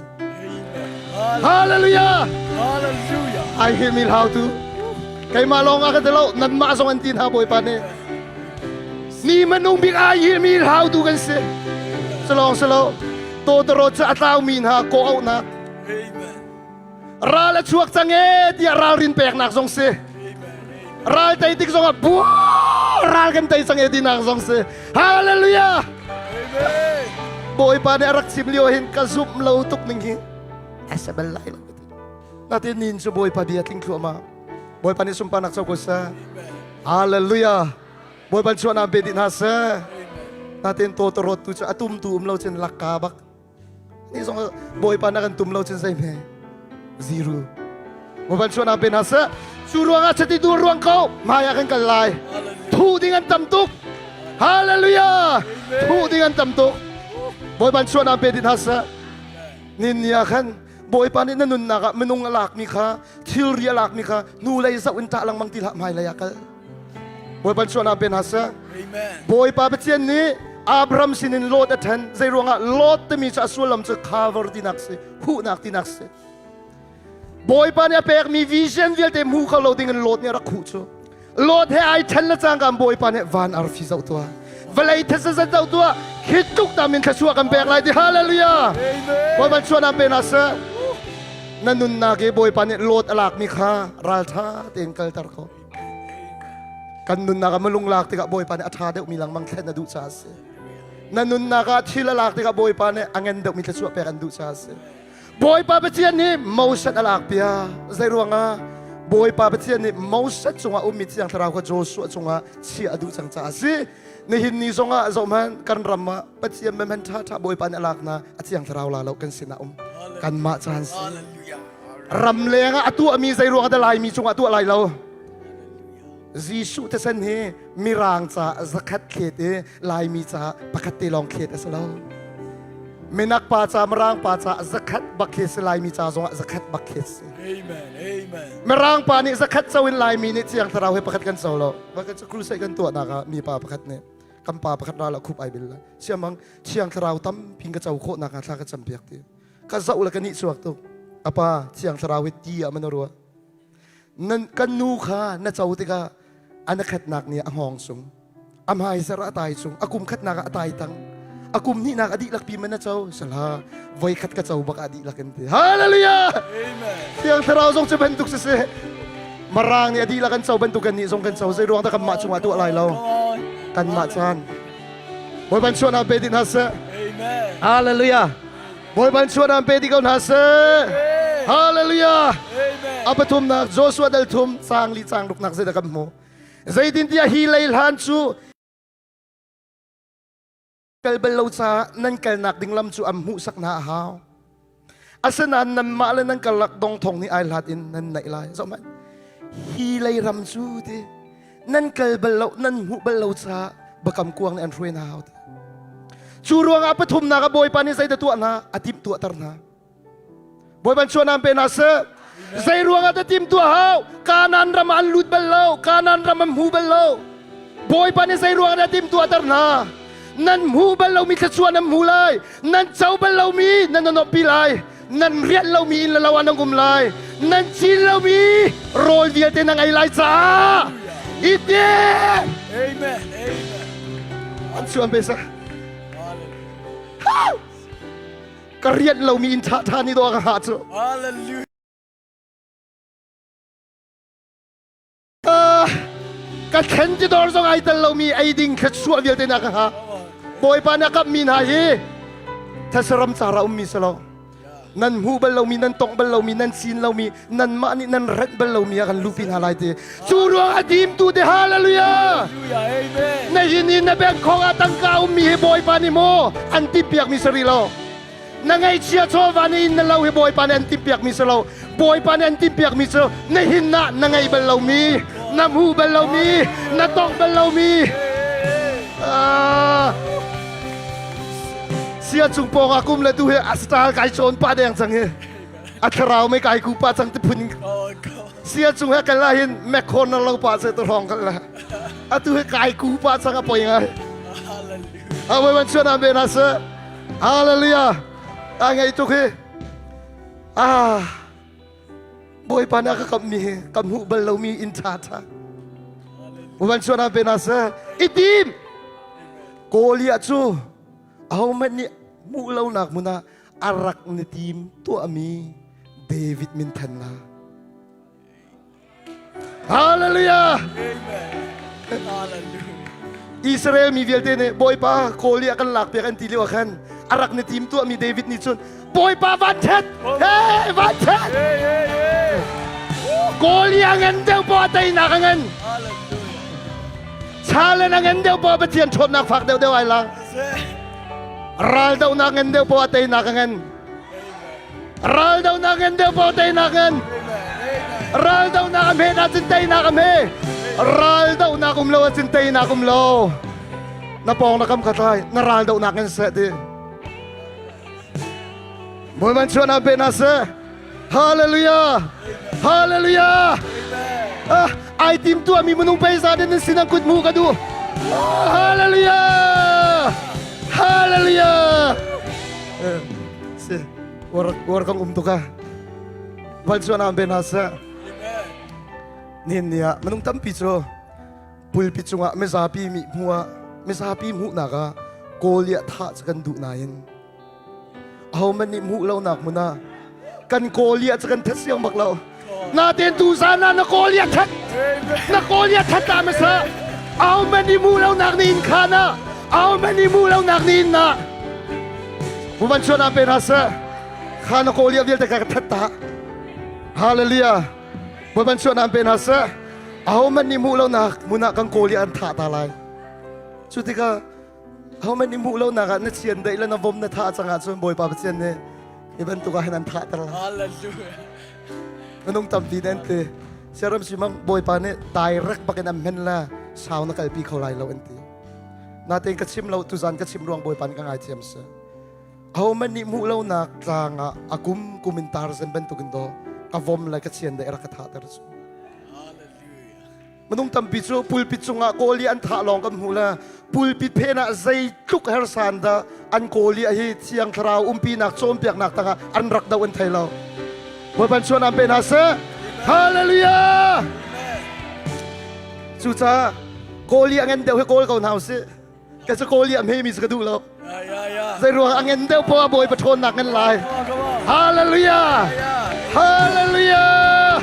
Hallelujah Hallelujah ai hngilh mi hlau tu keimah lawng ah ka ti lo nanmah zong an ti hna bawipa nih Mi manung bik ai hi mi hlautu kan si. Salong salo tawtawrawt cu a tlaumi hna kawh auhnak. Ral a chuak cang e tiah ralrin peknak zong si. Ral tei tik zongah bua ral kan tei cang e tinak zong si. Hallelujah! Bawipa nih a rak chim lio hin ka zumh lo tuk ning hi a sa bal lai lo. Natin nin cu Bawipa bia tling thluahmah. Bawipa nih sunparnak co ko seh. Hallelujah. Bawipa chuahnak pe dih hna seh. Natin tawtawrawt tu cu a tum tu um lo cun lakka bak. Ni zong Bawipa na kan tum lo cun zei hme. Zero. Bawipa chuahnak pe hna seh. Cu ruangah chati tu ruang ko hmai ah kan kal lai. Thuh ding an tam tuk. Hallelujah! Thuh ding an tam tuk. Bawipa chuahnak pe dih hna seh. Nin ni ah khan Bawipa nih na nunnak ah minung a lakmi kha thilri a lakmi kha hnulei zoh in ṭah lengmang ti hlah hmailei ah kal. Bawipa chuahnak pe hna seh. Bawipa Pathian nih Abraham sinin Lot a ṭhen. Zei ruangah Lot timi cu a sullam cu cover tinak si, huhnak tinak si. Bawipa nih a pekmi vision vialte hmu kho lo dingin Lot nih a rak khuh cu. Lot he ai ṭhen le cangka Bawipa nih van arfi zoh tuah. Vawlei thasa zoh tuah. Khi tluk tam in thluachuah kan pek lai ti. Hallelujah. Bawipa chuahnak pe hna seh. Na nunnak i Bawipa nih Lot a lakmi kha ralṭha tein kalter ko. Kan nunnak ah malung lak tikah Bawipa nih a ṭha deuhmi lengmang thlen a duh caah a si. Na nunnak ah thil a lak tikah Bawipa nih a ngan deuhmi thluachuah pek an duh caah a si. Bawipa Pathian nih Moses a lak piak. Zei ruangah? Bawipa Pathian nih Moses cungah ummi Thiang Thlarau kha Joshua cungah chiah a duh cang caah a si. Nihin ni zongah zohhmanh kan ram ah Pathian mehman ṭhaṭha Bawipa nih a lak hna a Thiang Thlarau la lo kan sinah um. Kanmah caan si. Ram leng ah a tuahmi zei ruangah dah Laimi cungah tuah lai lo? Jesuh thisen hi Mirang ca zakhat thlet i Laimi ca pakhat te lawng thlet a si lo. Minak pa ca Mirang pa ca zakhat bak khi si Laimi ca zongah zakhat bak khi si. Amen. Amen. Mirang pa nih zakhat co in Laimi nih Thiang Thlarau he pakhat kan co lo. Bakhat cu crusade kan tuahnak ah mi pa pakhat nih kan pa pakhat ral ah khup ai bil la. Siamang Thiang Thlarau tampi ka co khawh nak thla ka cam piak ti. Ka zoh le ka nih chuak tuk. Apa Thiang Thlarau hi ti ah man ruah. Nan kan nu kha na co tikah a na khatnak nih a hngawng sung a hmaizer a tai cung a kum khatnak ah a tai tang a kum hnihnak a dihlak pi man na co sala voi khat ka co bak a dihlak in ti hallelujah thiang thlarau zong cu bantuk si si marang nih a dihlak an co bantuk kan nih zong kan co zei ruang dah kan mah cungah tuah lai lo kan mah caan Bawipa chuahnak pe dih hna seh hallelujah Bawipa chuahnak pe dih ko hna seh hallelujah a pathumnak Joshua dal thum caang li caang ruknak zeidah kan hmu zeitintiah hi lei hlan cu kal bal lo caah nan kalnak ding lam cu an hmuhsak hna a hau asinain nanmah le nan karlak dong thong nih ai hlat in nan naih lai zoh hmanh hi lei ram cu ti nan kal bal lo nan hmuh bal lo caah bakam kuang nih an hruai hna hau ti cu ruangah pathumnak ah bawipa nih zeidah tuah hna a timh tuahter hna Bawipa chuanam pe hna seh. Zei ruangah dah tim tuah hau? Kanaan ram ah an lut bal lo. Kanaan ram an hmu bal lo. Bawipa nih zei ruangah dah tim tuahter hna? Nan hmu bal lomi thluachuah nan hmu lai. Nan co bal lomi nan nuamhpi lai. Nan rianh lomi inn le lo ah nan um lai. Nan cin lomi rawl vialte nan ei lai caah i tim. Amen. Amen. An chuan pe seh. Ka rianh lomi inn ṭhaṭha nih dawh ka hngah cu. Hallelujah. Ka thlen ti dawr zong ai tel lomi ei ding thluachuah vialte na ka hngah. Bawipa na kamhmi hna hi thasaram cara ummi si lo. Nan hmuh bal lomi, nan tongh bal lomi, nan sin lomi, nanmah nih nan renh bal lomi ah kan luhpi hna lai ti. Cu ruang a dimtu te hallelujah. Amen. Na hin in na bank khong ah tangka ummi hi Bawipa nih maw an timhpiakmi si rih lo. Na ngaihchia chawva nih in na lo hi Bawipa nih an timhpiakmi si lo. Bawipa nih an timhpiakmi cu na hin ah na ngei bal lomi, na hmu bal lomi, na tongh bal lomi. Ah. Sia cung pawng ah kum le tu hi a star kai chawn pa deng cang hi. A thlarau mei kai ku pa cang ti phun sia cung he kal ah hin McConnell lo pa se tu hrawng kal la. Atu hi kai ku pa cang a poi ngai. A voi van chuan be na se. Hallelujah. A ngei tuk hi. Ah. Bawipa na ka kamh mi hi ka hmuh bal lomi inn ṭha ṭha. Van chuan pe na se. I tim. Goliath cu ahohmanh nih hmuh lonak hmun ah a rak ni tim tuahmi David minthannak. Hallelujah! Israel mi vialte nih Bawipa Goliath kan lak piak an ti lio ah khan a rak ni tim tuahmi David nih cun Bawipa van thet! Hey, van thet! Goliath ngan deuh poah teinak a ngan. Chale na ngan deuh poah Pathian ṭhawnnak fak deuh deuh ai lang. Ral dohnak ngan deuh poah teinak a ngan. Ral dohnak ngan deuh poah teinak ngan. Ral dohnak a hmet ahcun teinak a hme. Ral dohnak um lo ahcun teinak um lo. Na pawng na kam khat lai, na ral dohnak in seh ti. Bawipa chuan pe na seh. Hallelujah! Hallelujah! Ah, ai tim tua mi minung pei za den sin ang kut mu ka du. Hallelujah! Hallelujah! Eh, si, war war kang um tu ka. Val chuan am ben ha sa. Nin nia minung tampi cu pulpi cungah mizapi mi hmuah mizapi hmuhnak ah Goliath thah cu kan duh nain ahohmanh nih hmuh lonak hmun ah kan Goliath cu kan that siang bak lo. Natein tu zan ah na Goliath that na Goliath that ta masa ahohmanh nih hmuh lonak ni in khan ah ahohmanh nih hmuh lonak ni in na Muman chuan ah pe hna seh kha na Goliath vialte ka that ta Hallelujah Bawipa chuan ah pe hna seh ahohmanh nih hmuh lonak hmun ah kan Goliath an thah ta lai cu tikah Ahohmanh nih hmuh lonak ah na chiandeih le na vom na thah cang ahcun Bawipa Pathian nih hi bantuk ah hin an thahter lai. Hallelujah. Minung tampi nih an ti. Siaram simang Bawipa nih direct bakin an hman la sau na kalpi kho lai lo an ti. Natein ka chim lo tuzan ka chim ruang Bawipa nih ka ngaithiam seh. Ahohmanh nih hmuh lonak tlang ah a kum kum in tarzan bantukin daw ka vom le ka chiandeih rak ka thahter cu. Minung tampi cu pulpit cungah kawl i an thah lawng kan hmuh le pulpit phen ah zeitluk hersan dah an kawl i hi thiang thlarau umpinak cawnpiaknak tangah an rak do an thei lo. Bawipa chuan an pe hna seh. Hallelujah! Cucaah kawl i a ngan deuh hi kawl ko hna usih. Ka cu kawl i a hmemi cu ka duh lo. Zei ruang a ngan deuh poah Bawipa ṭhawnnak ngan lai. Hallelujah! Hallelujah!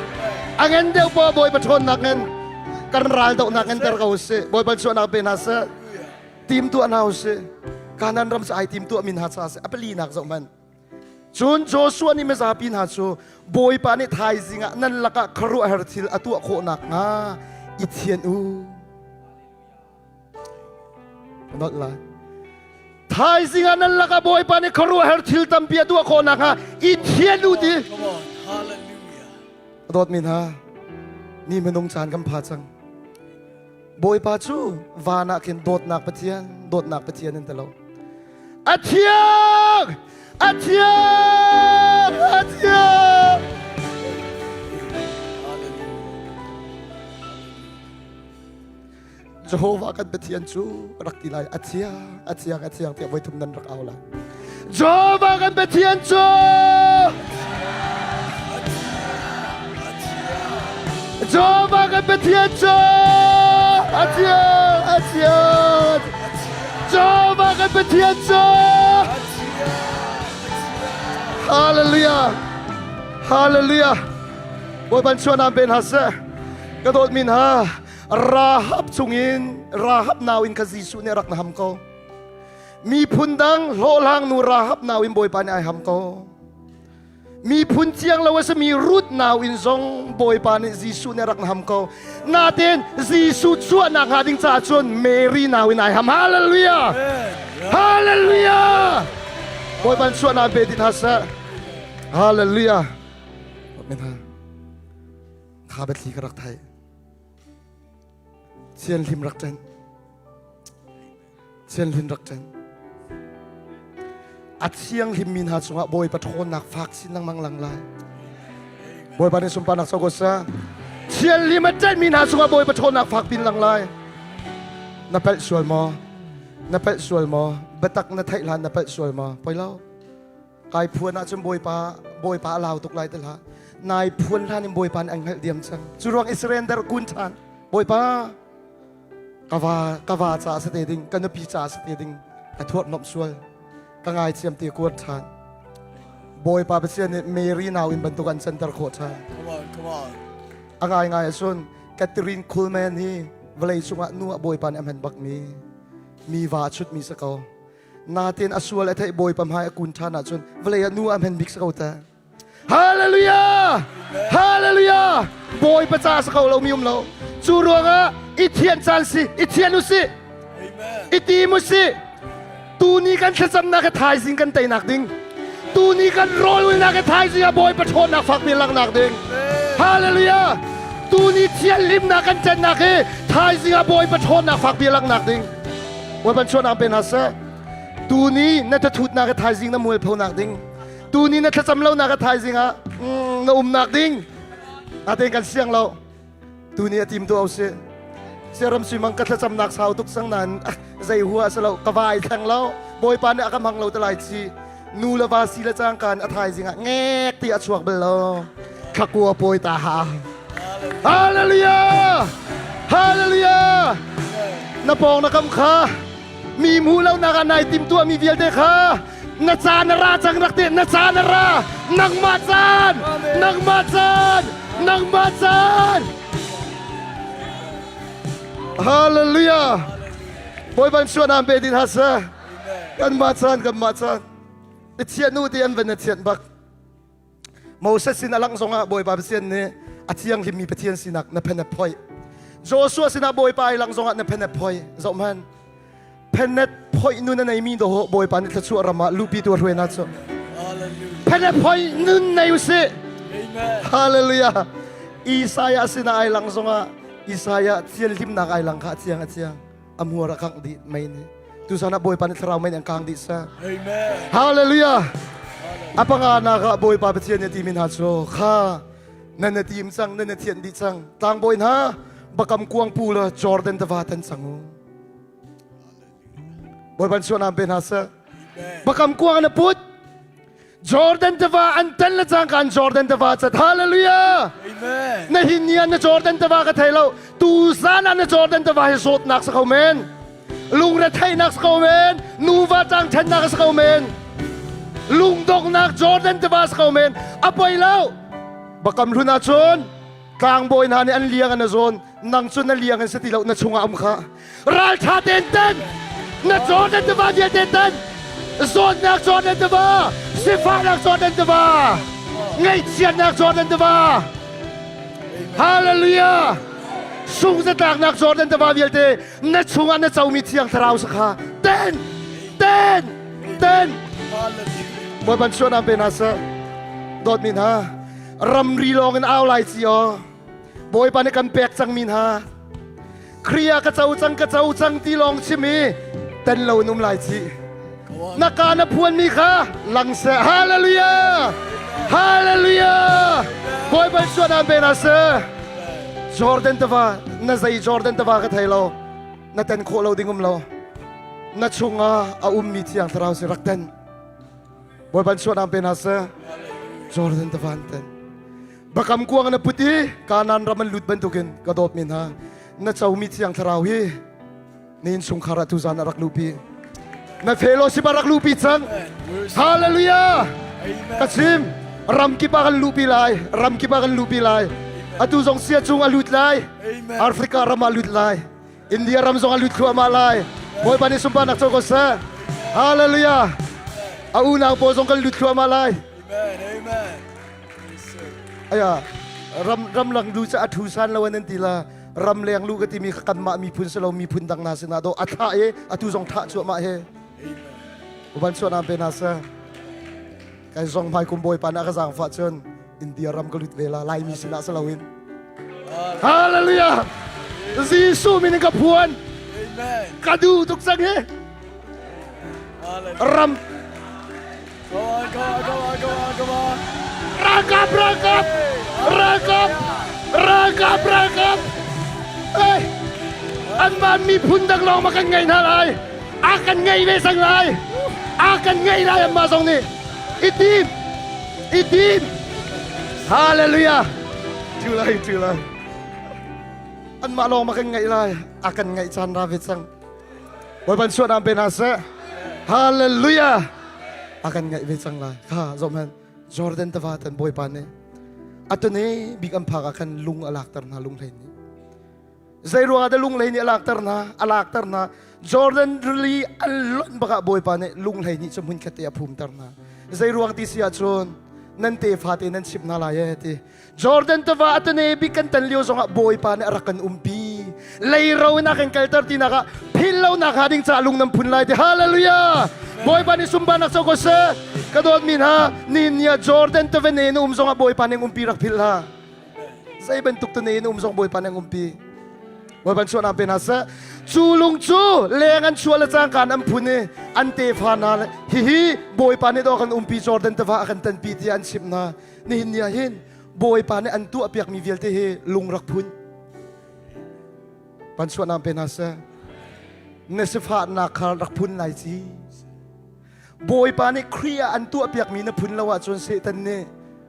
A ngan deuh poah Bawipa ṭhawnnak ngan kan ral dohnak ngan ter ko usih. Bawipa chuahnak pe hna seh. Tim tuah hna usih. Kanan ram cu ai tim tuah mi hna ca seh. A palinak zoh hmanh. Cun Joshua nih mizapi hna cu Bawipa nih thaizing ah nan lakah khuaruahhar thil a tuah khawh nakhnga i thian u. Nolh lai. Thaizing ah nan lakah Bawipa nih khuaruahhar thil tampi a tuah khawh nakhnga i thian u ti. Dawtmi hna, ni minung caan kan pha cang. Bawipa cu van ah khin dawtnak Pathian, dawtnak Pathian in ti lo. A thiang! A thiang! A thiang! Jehovah kan Pathian cu rak ti lai a thiang a thiang a thiang tiah voithum nan rak au lai Jehovah kan Pathian cu Jehovah kan Pathian cu a thiang a thiang Jehovah kan Pathian cu Hallelujah Hallelujah Bawipa chuan pe hna seh ka dawtmi hna Rahab chungin Rahab nau in kha Jesuh nih a rak na ham ko. Miphun dang hlawhhlang nu Rahab nau in Bawipa nih ai ham ko. Miphun ciang lo a simi Ruth nau in zong Bawipa nih Jesuh nih a rak na ham ko. Natin Jesuh chuahnak hnga ding caah cun Mary nau in ai ham. Hallelujah! Hallelujah! Bawipa chuahnak pe ti hna seh. Hallelujah! Kha biathli ka rak theih. Thianhlim rak ṭanh. Thianhlim rak ṭanh. A thianghlimmi hna cungah Bawipa ṭhawnnak fak sin lengmang lang lai. Bawipa nih sunparnak co ko seh. Thianhlim a ṭanhmi hna cungah Bawipa ṭhawnnak fak pin lang lai. Na palh sual maw? Na palh sual maw? Biatak na theih hlan na palh sual maw? Poi lo. Kai phuan ahcun Bawipa Bawipa a lau tuk lai ti hlah. Nai phuan hlan in Bawipa nih an hngalh diam cang. Cu ruang i surrender kun ṭhan. Bawipa ka va ka va ca sa te ding, ka nupi ca sa te ding, ka thuat nomh sual. Ka ngaithiam te kuat ṭhan. Bawipa Pathian nih Mary nau in bantuk an canter khawh ṭhan. Come on, come on. A ngaingai ahcun Catherine Kuhlman hi vawlei cungah nu ah Bawipa nih a hman bakmi mi va a chutmi si ko. Natin a sual a theih Bawipa hmai a kun ṭhan ahcun vawlei ah nu a hman bik si ko ta. Hallelujah! Hallelujah! Bawipa ca sa ko lo mi um lo. Cu ruangah i thian caan si, i thian u si, i tim u si. Tuni kan thlacamnak he thaizing kan teinak ding. Tuni kan rawl ulnak he thaizing ah Bawipa ṭhawnnak fakpi langhnak ding. Hallelujah! Tuni thianhlimnak kan cennak hi thaizing ah Bawipa ṭhawnnak fakpi a langhnak ding. Bawipa chuahnak pe hna seh. Tuni na thathutnak hi thaizing na mualphonak ding. Tuni na thlacam lonak a thaizing ah na umnak ding. Natein kan siang lo. Tuni a tim tu usih. Siaram suimang ka thlacamnak sau tuk sang nain zei hua a si lo ka vai theng lo. Bawipa nih a ka hmang lo te lai ci. Nu le va si le cangkan a thaizing ah ngek ti a chuak bal lo. Thlakua pawi ta ha. Hallelujah! Hallelujah! Na pawng na kam kha mi hmuh lonak ah nai timtuah mi vialte kha na caan a ra cang rak ti na caan a ra nangmah caan nangmah caan nangmah caan Hallelujah Bawipa suan pe din ha sa kanmah caan kanmah caan i thian nu ti an van na thian bak Moses sin a langh zongah Bawipa Pathian nih a thianghlimmi Pathian sinak na phen a phoih. Joshua sinah Bawipa i langh zongah na phen a phoih. Zohhmanh. Phenet phoih nun a neimi dawh Bawipa nih thluachuah ram ah luhpi tu a hruai hna cu. Phenet phoih nun nei usih. Hallelujah. Isaiah sinah ai lang zongah Isaiah thianhlimnak ai lang kha a chiang a chiang. A muar a kangh dih mei nih. Tuzan ah Bawipa nih thlarau mei nih an kang dih sa. Amen. Hallelujah. A panganak ah Bawipa Pathian nih a timi hna cu kha nan na tim cang nan na thianh dih cang tlangbawi hna bakam kuang pu le Jordan tiva tan cang u. Bawipa suanam pe hna seh. Bakam kuang na put Jordan tiva an tel le cangka an Jordan tiva cat hallelujah Amen. na hin ni na Jordan tiva ka thei lo tu zan ah na Jordan tiva hi zawtnak sa ko men lungretheihnak sa ko men nuva tang thennak sa ko men lungdongnak Jordan tiva sa ko men a poi lo bakam hlun ahcun tlangbawi hna nih an liang an zawn nang cu na liang in si ti lo na chungah um kha ralṭha tein tan na Jordan tiva vialte tan zawtnak Jordan tiva sifahnak Jordan tiva ngaihchiatnak Jordan tiva Hallelujah sungzatlaknak Jordan tiva vialte na chungah na comi thiang thlarau sa kha ten ten ten Bawipa suanam pe hna seh dawtmi hna ramri lawng in au lai ci aw Bawipa nih kan pek cangmi hna Khrih ah ka co cang ka co cang ti lawng chim i ten lo in um lai ci na ka na phuanmi kha lang seh hallelujah hallelujah Bawipa suanam pe na seh Jordan tiva na zei Jordan tiva ka thei lo na ten khawh lo ding um lo na chungah a ummi thiang thlarau si rak ten Bawipa suanam pe na seh Jordan tiva an ten Bakam kuang na put i Kanaan ram an lut bantukin ka dawtmi hna na comi thiang thlarau hi na innchungkhar ah tuzan a rak luhpi na fellowship a rak luhpi cang hallelujah ka chim ram kip ah kan luhpi lai ram kip ah kan luhpi lai atu zong sia cung a lut lai Africa ram ah lut lai India ram zong a lut thluahmah lai Bawipa nih sunparnak co ko seh hallelujah a unau pawl zong kan lut thluahmah lai Amen. Amen. Aya ram ramlang lu cu a thu san lo an ti la ramleng lu ka timi kanmah miphun si lo miphun dang na sinah do a thlah i atu zong thah cuahmah he uban suah nam pe na sa kai zong hmai kum bawipa na ka zaangfah cun India ram ka lut ve la Laimi sinah si loin Hallelujah Jesuh min in ka phuan ka duh tuk cang hi ram Go on, go on, go on, go on, go on. Ralkap, ralkap, ralkap, ralkap, ralkap. Hey, anmah miphun dang lawng ma kan ngei hna lai. A kan ngei ve cang lai. A kan ngei lai anmah zong nih. I tim, i tim. Hallelujah. Tu lai, tu lai. Anmah lawng ma kan ngaih lai. A kan ngaih caan ra ve cang. Bawipa suanam pe hna seh. Hallelujah. A kan ngaih ve cang lai. Kha zoh hmanh. Jordan tiva tan Bawipa nih atune bik an phak ah khan lung a lakter hna lung hlei nih. Zei ruangah dah lung hlei nih a lakter hna? A lakter hna. Jordan rili an lonh bak ah Bawipa nih lung hlei nih cu hmun khat te a phumter hna. Zei ruang ti si ahcun nan tefa te nan chimh hna lai ee ti. Jordan tiva atane bik kan tan lio zongah Bawipa nih a rak kan umpi. Leiro in a kan kalter tinak ah philh lonak hnga ding caah lung nan phun lai ti. Hallelujah! Bawipa nih sunparnak co ko seh. Ka dawtmi hna, nihin ni ah Jordan tiva ne na um zongah Bawipa nih umpi rak philh hlah. Zei bantuk tu ne in um zong Bawipa nih an umpi. Bawipa chuahnak pe hna seh. Cu lung cu leng an chuah le cangka an phun i an tefa hna le hihi Bawipa nih dawh kan umpi Jordan tiva a kan tanpi tiah an chimh hna. Nihin ni ah hin Bawipa nih an tuahpiakmi vialte hi lung rak phun. Pan chuahnak pe hna seh. Na sifahnak kha rak phun lai ci. Bawipa nih Khrih ah an tuahpiakmi na phun lo ahcun Satan nih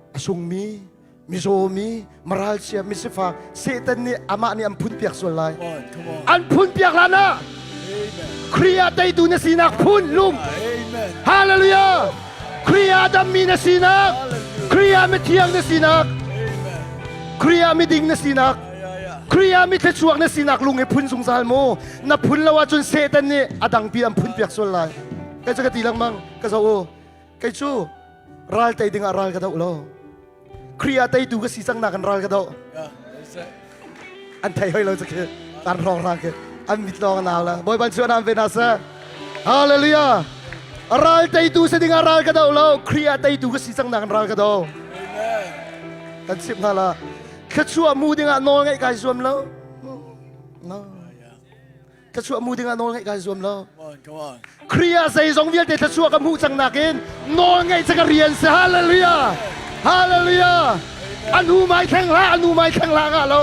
a sungmi mizawmi maralchia misifak Satan nih amah nih an phunpiak sual lai. An phunpiak hlan ah Khrih ah teitu na sinak phun lung. Hallelujah! Khrih ah dammi na sinak, Khrih ah mithiang na sinak, Khrih ah miding na sinak, Khrih ah mithluachuak na sinak lung hi phun zungzal mu. Na phun lo ahcun Satan nih a dangpi an phunpiak sual lai. Kei cu ka ti lengmang, ka zoh u. Kei cu ral tei dingah ral ka doh lo. Khrih ah teitu ka si cang nak in ral ka doh. An thei hoi lo cu khi. Kan rong rang khi. An mit lawng nau la. Bawipa cu anam ve na sa. Hallelujah. Ral teitu si dingah ral ka doh lo. Khrih ah teitu ka si cang nak in ral ka doh. Kan chimh hna la. Thluachuah mu dingah nawl ngeih kai zuam lo. No. Thluachuah mu dingah nawl ngeih kai zuam lo. Khrih ah zeizong vialte thluachuah ka hmuh cang nakin nawl ngeih cu ka rian si. Hallelujah! Hallelujah! Anu mai thleng hlah, anu mai thleng hlah ngah lo.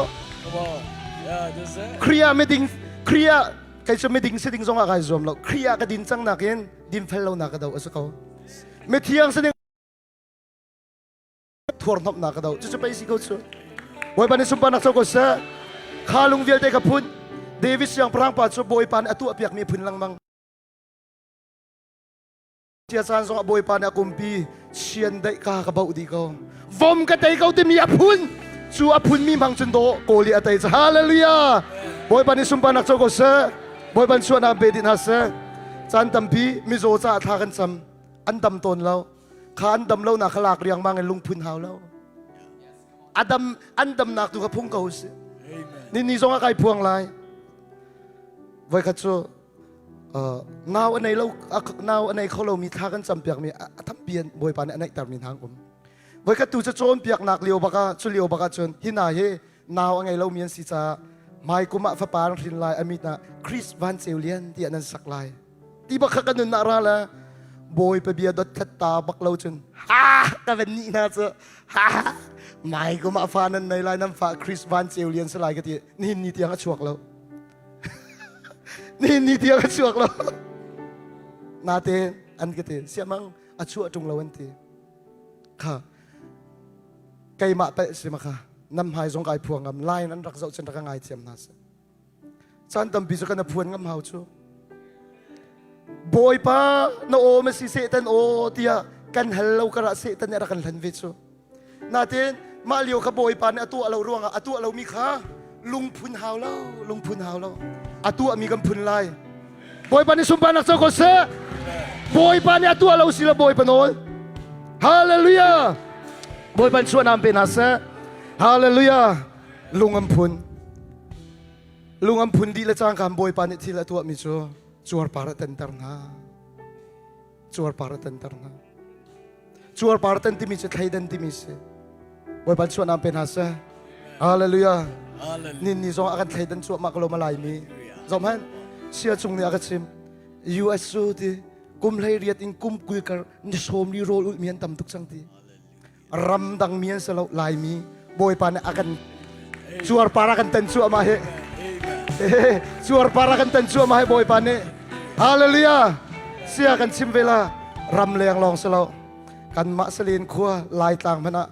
Khrih ah miding Khrih ah kei cu miding si ding zongah kai zuam lo. Khrih ah ka din cang nakin dinfel lo nak ka do a si ko. Mithiang si ding Thurhnawmhnak ka do. Cucu pei si ko cu. Bawipa nih sunparnak co ko seh. Kha lung vialte ka phun. David siangpahrang pa cu Bawipa nih a tuahpiakmi phun lengmang. Cia caan zongah Bawipa nih a kumpi chiandeih ka ka bauh dih ko. Vom ka tei ko timi a phun. Cu a phunmi hmang cun dawh kawl i a tei. Hallelujah! Bawipa nih sunparnak co ko seh. Bawipa nih suahnak pe dih hna seh. Caan tampi mizaw caah thla kan cam. An dam tawn lo. Kha an dam lo nak kha lak riangmang in lungphun hau lo. A dam an damnak tu kha phung ko si. Ni ni zong ah kai phuang lai. Voikhat cu nau a nei lo nau a nei kho lomi thla kan campiak mi a tampi an Bawipa nih a neihter mi hna an um. Voikhat tu cu cawnpiaknak lio bak ah cu lio bak ah cun hi hna hi nau a ngei lomi an si caah hmai kum ah fapa an hrin lai amit ah Chris Van Ceu Lian tiah nan sak lai. Ti bak kha ka nun ah ra le Bawipa bia dot khat ta bak lo cun ha ka van nih hna cu ha mai kum ah fa nan nei lai nan fa Chris Van Ceu Lian si lai ka ti nihin ni tiang a chuak lo nihin ni tiang a chuak lo natein an ka ti siamang a chuah ṭung lo an ti kha keimah palh si ma kha nam hmai zong kai phuang ngam line an rak zoh cun rak ka ngai thiam hna seh Caan tampi cu kan phuan ngam hau cu. Bawipa na aw ma si Satan aw tiah kan hal lo karah Satan nih a rak kan hlan ve cu. Natin mah lio kha Bawipa nih a tuah lo ruangah a tuah lomi kha lungphun hau lo, lungphun hau lo. A tuahmi kan phun lai. Bawipa nih sunparnak co ko seh. Bawipa nih a tuah lo si lo Bawipa nawl. Hallelujah. Bawipa nih suanam pe hna seh. Hallelujah. Lung an phun. Lung an phun dih le cangka Bawipa nih thil a tuahmi cu cuarpar a tanter hna. Cuarpar a tanter hna. Cuarpar tan timi cu thleidan timi si. Bawipa chuahnak pe hna seh. Hallelujah. Nin ni zong a kan thleidan cuahmah ko lo malai mi. Zom han sia cung nih a ka chim. US cu ti kum hlei riat in kum 20 kar ni sawm li rawl ulh mi an tam tuk cang ti. Ramdang mi an si lo Laimi Bawipa nih a kan cuarpar a kan tan cuahmah hi cuarpar a kan tan cuahmah hi Bawipa nih Hallelujah sia kan chim ve la ram leng lawng si lo kanmah salen khua Laitlang hmanh ah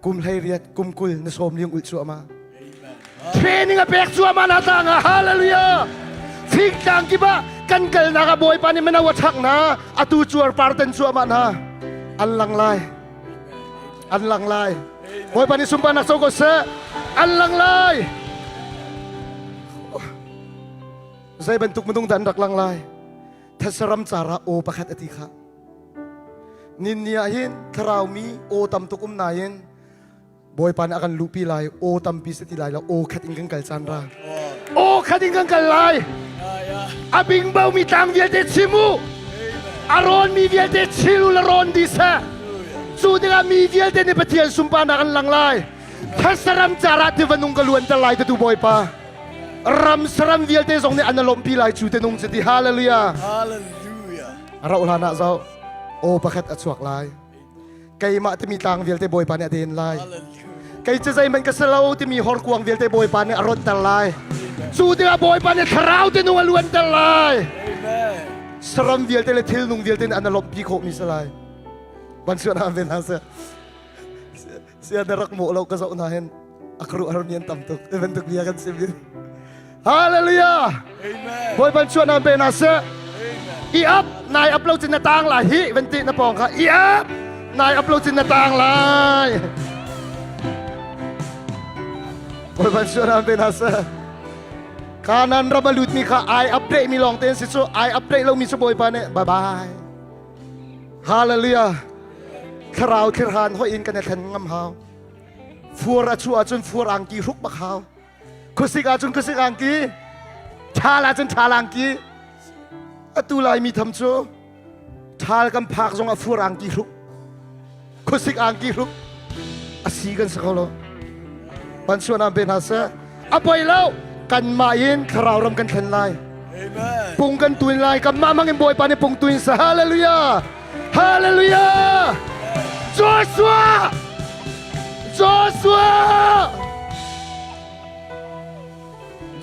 kum hlei riat kum 20 na sawm liang ulh cuahmah training a pek cuahmah na tlang ah hallelujah fingtlang kip ah kan kalnak ah Bawipa nih mino a chak na atu cuarpar tan cuahmah na an lang lai an lang lai Bawipa nih sunparnak co ko seh an lang lai zei bantuk minung dah an rak lang lai Thessaram cara aw pakhat a ti kha nin ni ah hin thlarau mi aw tam tuk um nain Bawipa nih a kan luhpi lai aw tampi si ti lai lo aw khat in kan kal caan ra aw khat in kan kal lai a bingbo mi tlang vialte chim u a rawn mi vialte chil u la rawn dih seh cu tikah mi vialte nih Pathian sunparnak an lang lai. Thasaram cara tiva nung ka luanter lai tu Bawipa. Ram saram vialte zong nih an lawmhpi lai cu te nung cu ti hallelujah. Hallelujah. Rauh hlan ah zoh aw pakhat a chuak lai. Keimah timi tlang vialte Bawipa nih a den lai. Kei cu zeihmanh ka si lo timi horkuang vialte Bawipa nih a ronter lai. Cu tikah Bawipa nih thlarau te nung a luanter lai. Saram vialte le thilnung vialte nih an lawmhpi khawhmi si lai. Ban suan am ve hna seh. Sia na rak mawh lo ka zoh hna hin a khuaruahhar mi an tam tuk. Ti bantuk bia kan sim hin. Hallelujah. Amen. Bawipa chuah na pe na seh. I up nai up lo cun na tang lai hi van ti na pawng kha i up nai up lo cun na tang lai. Bawipa chuah na pe na seh. Kanan ram a lut mi kha ai update mi lawng te si cu ai update lo mi cu Bawipa nih bye bye. Hallelujah. Thlarau thirhan hoi in kan i thlen ngam hau. Fuar a chuah ahcun fuar angki hruk bak hau. Khuasik ahcun khuasik angki. Ṭhal ahcun ṭhal angki. Atu Laimi tham cu ṭhal kan phak zong ah fuar angki hruk. Khuasik angki hruk. A si kan si kho lo. Pan suan pe hna seh. A poi lo. Kanmah in thlarau ram kan thlen lai. Amen. Pung kan tuin lai. Kanmah mang in Bawipa nih pung tuin seh. Hallelujah. Hallelujah. Joshua! Joshua!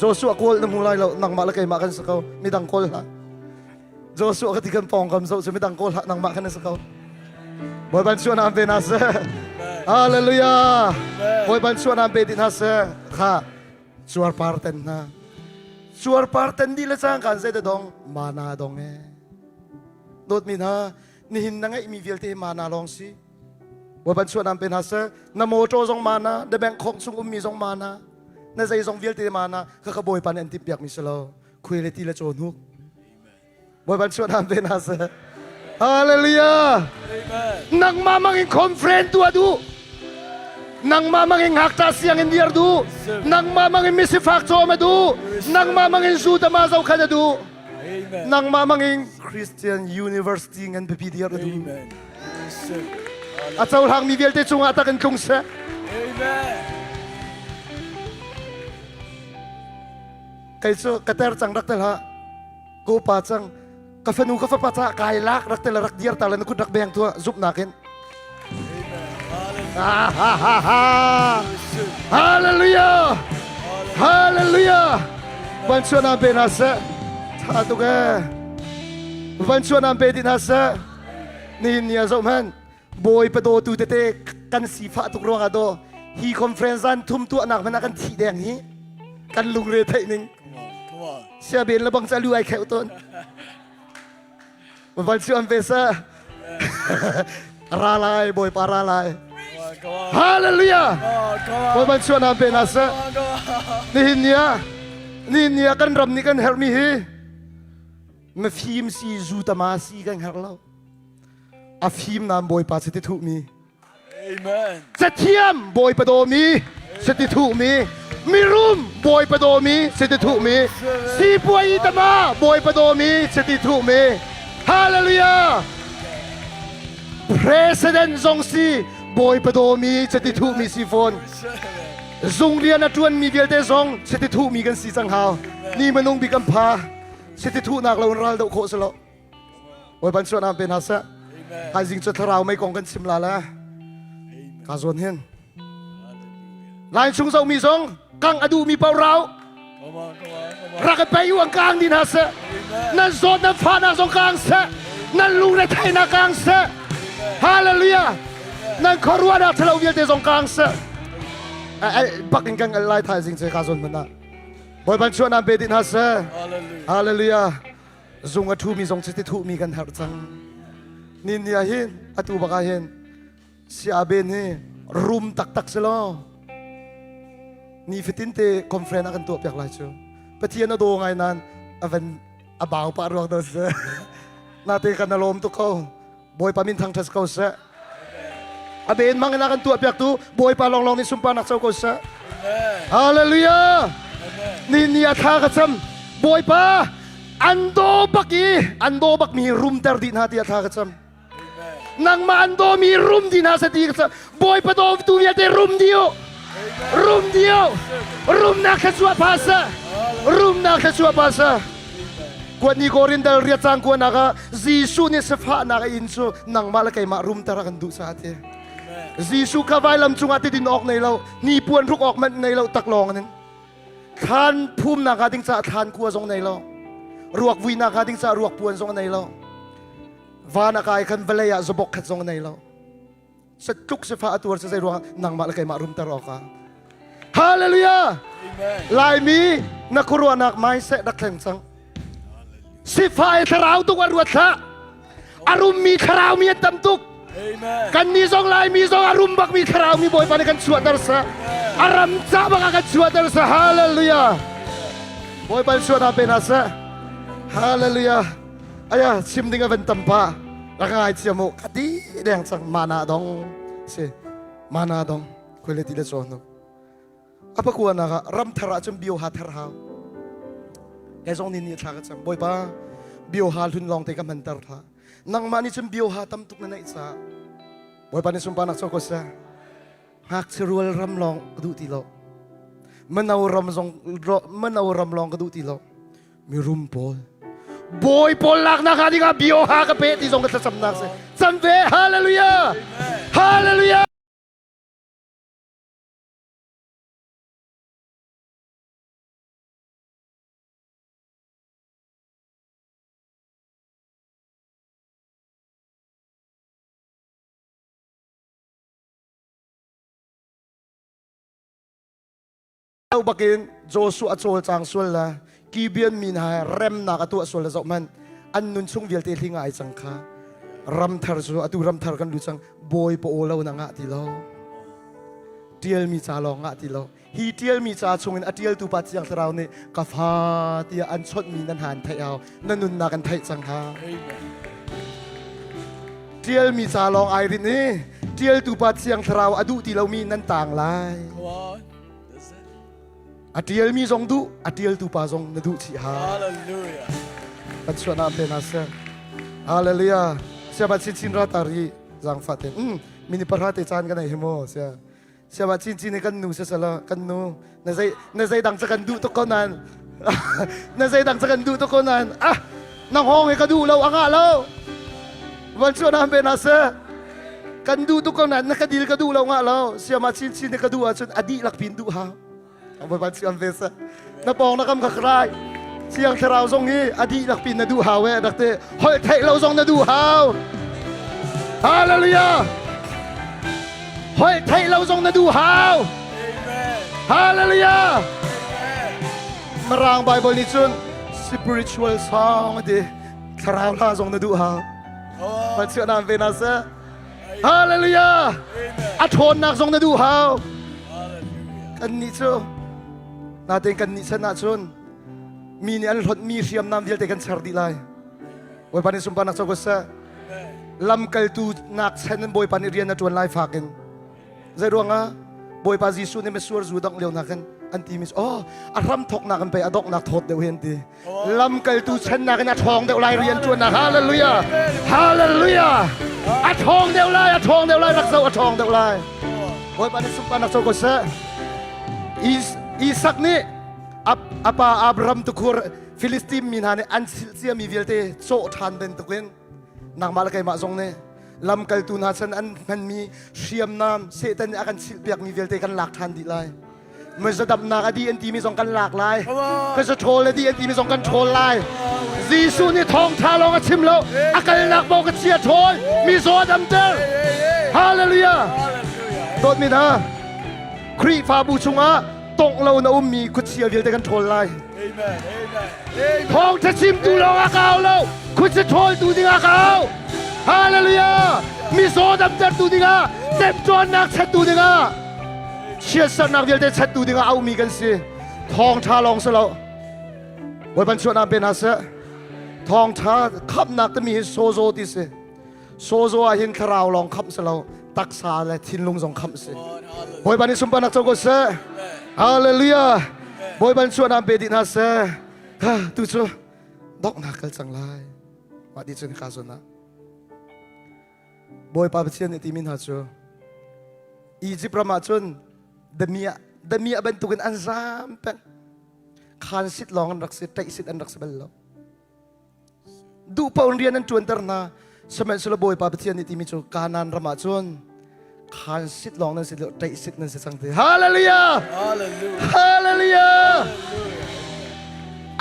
Joshua kawl na hmu lai lo nangmah le keimah kan si ko midang kawl hlah Joshua ka ti kan pawng kam zoh cu midang kawl hlah nangmah kan si ko Bawipa suan am pe na seh Hallelujah Bawipa suan am pe ti hna seh kha cuarpar ten hna cuarpar ten dih le cang kan zei da dong mana dong e dawtmi hna nihin na ngeihmi vialte hi mana lawng si Bawipa chuah nam pe hna seh na motor zong mana na bank khong chung ummi zong mana na zei zong vialte mana ka ka Bawipa nih an timh piakmi si lo khui le ti le caw hnuk Bawipa chuah nam pe hna seh Hallelujah nangmah mang in conference tuah duh nangmah mang in ngakṭah sianginn dir duh nangmah mang in misifak cawm a duh nangmah mang in zu tama zohkhan a duh nangmah mang in Christian University ngan biapi dir a duh a cohlang mi vialte cungah tak in tlung seh kei cu ka ter cang rak tel ha ko pa cang ka fanu ka fapa ca kai lak rak tel rak dir ta le na kut rak beng tua zumhnak in Hallelujah! Hallelujah! Van chuan am pe na seh. Tha tuk e. Van chuan am pe ti na seh. Nihin ni a zoh hman. Bawi pa tu tete kan sifah tuk ruang ah do hi conference zan thum tuah nak hmanh ah kan thi deng hi. Kan lungre theih ning. Sia ben le bang cha lu ai kheu ton. Van chu an ve sa. Ra lai Bawipa ra lai. Hallelujah. Bawipa chuah na pe na sa. Nihin ni ah nihin ni ah kan ram nih kan herhmi hi mafim si zu tama si kan herh lo. A fim nam Bawipa si ti thuhmi. Amen. Cathiam Bawipa dawmi sati thuhmi mirum Bawipa dawmi sati thuhmi sipuai tama Bawipa dawmi sati thuhmi Hallelujah President zong si Bawipa dawmi sati thuhmi si fawn zung rian a ṭuanmi vialte zong sati thuhmi kan si cang hau ni manung bik kan pha sati thuhnak lo in ral doh khawh si lo Bawipa suan pe hna seh. Thaizing cu thlarau mei kong kan chim la le. Ka zawn hin. Lai chung zohmi zong kang a duhmi paoh rau. Rak i pei u ang kang ni hna seh. Nan zawt nan fahnak zong kang seh. Nan lungretheihnak kang seh. Hallelujah. Nan khuaruahnak thalo vialte zong kang seh. Bak in kan al lai thaizing cu ka zawn hmanh ah. Bawipa chuah nan pe dih hna seh. Hallelujah. Zung a ṭhumi zong chiti thuhmi kan herh cang. Ni ni ah hin atu bak ah hin Siaben hi rum taktak si law ni fatin te conference a kan tuah piak lai cu. Pathian a daw ngai nan a van a bau pah ruang dah si. Nate kan a lawm tuk ko. Bawipa min thangṭhat ko seh. A ben mang in a kan tuah piaktu Bawipa lawnglawng nih sunparnak co ko seh. Hallelujah. Ni ni a thla ka cam. Bawipa an daw bak i an daw bak mi rumter dih hna tiah thla ka cam. Nangmah an daw mi rum dih hna seh ti ka cam. Bawipa daw tu vialte rum dih u. Rum dio. Rumnak thluachuah pha seh. Rumnak thluachuah pha seh. Kuat ni Korin dal riat cang kuanak ah Jesuh nih sifahnak a in cu nangmah le keimah rumter a kan duh caah ti. Jesuh kha vailam cungah tidin awk nei lo, hnipuan hruk awk hmanh nei lo taklawng in. Thlan phumnak ah ding caah thlan kua zong nei lo. Ruak vuinak ah ding caah ruak puan zong nei lo. Van a kai khan vawlei ah zabok khat zong nei lo. Satluk sifa a tuar zei ruang nangmah le keimah rumter awkah. Hallelujah! Laimi na khuaruahnak mindset rak thleng cang. Sifa i thlarau tuk a ruat hlah. A rummi thlarau mi an tam tuk. Kan nih zong Laimi zong a rum bakmi thlarau mi Bawipa nih kan chuahter seh. A ram ca bak ah kan chuahter seh. Hallelujah. Bawipa nih chuahnak pe hna seh. Hallelujah. Aya chim ding a van tam pa. Rak ngai chia mu. Ka ti deng cang mana dong. Si mana dong. Khuile ti le chaw nu. A pakuanak ah ramthar ah cun bioha thar hau. Kei zong ni ni thla ka cam. Bawipa bioha hlun lawng te ka hmanter hlah. Nangmah nih cun bioha tam tuk na neih caah Bawipa nih sunparnak co ko seh. Ngakchia rual ram lawng ka duh ti lo. Mano ram zong mano ram lawng ka duh ti lo. Mirum pawl bawi pawl laknak hnga dingah bioha ka pe ti zong ka thlacamnak si. Cam ve hallelujah. Hallelujah. Bakin Joshua a cawlcang sual la Gibeon mi hna remnak a tuah sual la zoh hmanh an nun chung vialte hling ai cang kha ramthar cu atu ramthar kan lu cang bawi pa aw lo na ngah ti lo ṭialmi ca lawng ngah ti lo hi ṭialmi ca chungin a ṭialtu pa Thiang Thlarau nih ka fa tiah an chawnhmi nan han theih hau na nunnak an theih cang ha ṭialmi ca lawng ai rin i ṭialtu pa Thiang Thlarau a duh ti lomi nan tang lai a ṭialmi zong duh a ṭialtu pa zong na duh chih ha Hallelujah. kan chuahnak pe na seh Hallelujah siapa chin chin ra tari zangfa te mm mini pahra te caan kan ei hi mu sia siapa chinchin kan nu se sala kan nu na zei na zei dang ca kan duh tuk ko nan na zei dang ca kan duh tuk ko nan ah na hong he ka duh lo anga lo van chu na be na se kan duh tuk ko nan na ka dil ka duh lo nga lo siama chinchin ka duh ahcun adi lak pin duh ha Bawipa chiam ve seh. Na pawng na kam kha krai. Siang thlarau zong hi a dihlak pin na duh hau eh rak ti. Holh theih lo zong na duh hau. Hallelujah. Holh theih lo zong na duh hau. Hallelujah. Mirang Bible nih cun spiritual song a ti. Thlarau hla zong na duh hau. Pathian an ve na seh. Hallelujah! A ṭhawnnak zong na duh hau. Kannih cu natein kannih chan ahcun mi nih an hlonhmi hriamnam vialte kan char dih lai. Bawipa nih sunparnak co ko seh. Lamkaltu nak chan in Bawipa nih rian a ṭuan lai fak in. Zei ruangah Bawipa Jesuh nih misuar zu dongh lio nakin an ti mi oh a hram thawknak in pei a donghnak thawt deuh hi an ti. Lamkaltu channak in a ṭhawng deuh lai rian ṭuannak hallelujah hallelujah a ṭhawng deuh lai a ṭhawng deuh lai rak zoh a ṭhawng deuh lai Bawipa nih sunparnak co ko seh Isak nih a pa Abraham tukhur Filistin mi hna nih an silh ciami vialte cawh ṭhan bantukin nangmah le keimah zong nih lamkaltu hna chan an hmanmi hriamnam Satan nih a kan silhpiakmi vialte kan lak ṭhan dih lai Mizadamnak a dih an timi zong kan lak lai. Ka ṭhawl a dih an timi zong kan ṭhawl lai. Jesuh nih thawngṭha lawng a chim lo. A kalnak paoh ka chia ṭhawl. Mizaw a damter. Hallelujah. Dawtmi hna, Khrihfabu chungah tongh lo na ummi khuachia vialte kan ṭhawl lai. Thawngṭha chimtu lawng a kau lo. Khuachia ṭhawltu dingah ka au. Hallelujah. Mizaw damtertu dingah, temtuannak chattu dingah. Chiatsernak vialte chattu dingah aumi kan si. Thawngṭha lawng si lo. Bawipa chuahnak pe hna seh. Thawngṭha khamhnak timi hi sozo ti si. Sozo ah hin thlarau lawng khamh si lo, taksa le thinlung zong khamh si. Bawipa nih sunparnak co ko seh. Hallelujah. Bawipa chuahnak pe dih hna seh. Ha, tu cu donghnak kal cang lai. Mah ti cun ka zawn ah. Bawipa Pathian nih timi hna cu Egypt ram ah cun. Damiah damiah bantukin an zaam peng. Khan sit lawng an rak si, ṭaih sit an rak si bal lo. Duh paoh in rian an ṭuanter hna. Sihmanhsehlaw Bawipa Pathian nih timi cu Kanaan ram ah cun khan sit lawng nan si lo, ṭaih sit nan si cang ti. Hallelujah! Hallelujah. Hallelujah!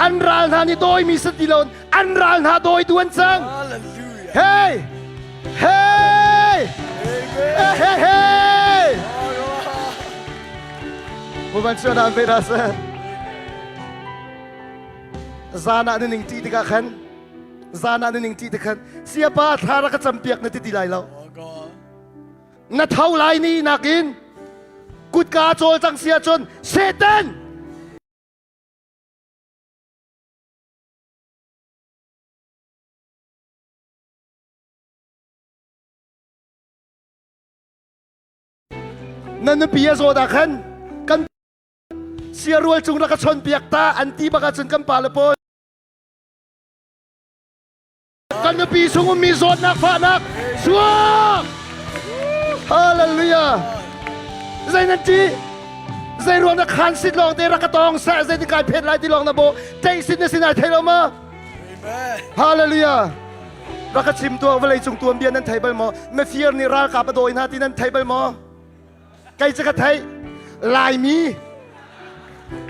An ral hna nih dawimi si ti lo, an ral hna dawitu an cang. Hallelujah. Hey! Hey! Amen. Hey! Hey! All right. Muban chuan an pe seh. Zan ah na ning ṭih tikah khan zan ah na ning ṭih tik khan siapa thla rak ka campiak na ti ti lai lo. Oh God. Na tho lai ni nakin kutka cawl cang si ahcun Satan na nupi a zawt ah khan kan siarual cung rak ka chawnpiak ta an ti bak ahcun kan pa le pawl kan nupi chung ummi zawtnak fahnak chuak hallelujah zei nan ti zei ruang na khan sit lawng te rak ka tong seh zei ti kai phet lai ti lawng na bo tei sin na sin ai thei lo ma Hallelujah. Rak ka chim tuah vawlei cung tuan bia nan thei bal maw? Mafir nih ralkap a dawi hna ti nan thei bal maw? Kei cu ka thei. Laimi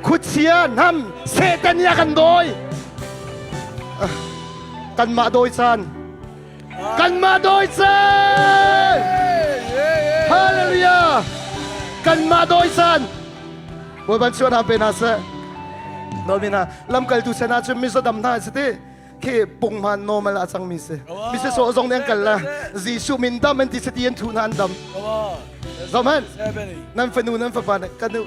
khuachia hnam Satan nih a kan dawi. Kanmah dawi caan. Kanmah dawi caan. Hallelujah. Kanmah dawi caan. Bawipa chuan ham pe hna seh. Nawl hna lamkaltu sen ah cun mizaw hna si ti khi punghman normal a cangmi si. Misi sawh zong nih an kal la. Jesuh min dam an ti sati an thu hna an dam. Zohmanh nan fanu nan fapa nih ka nu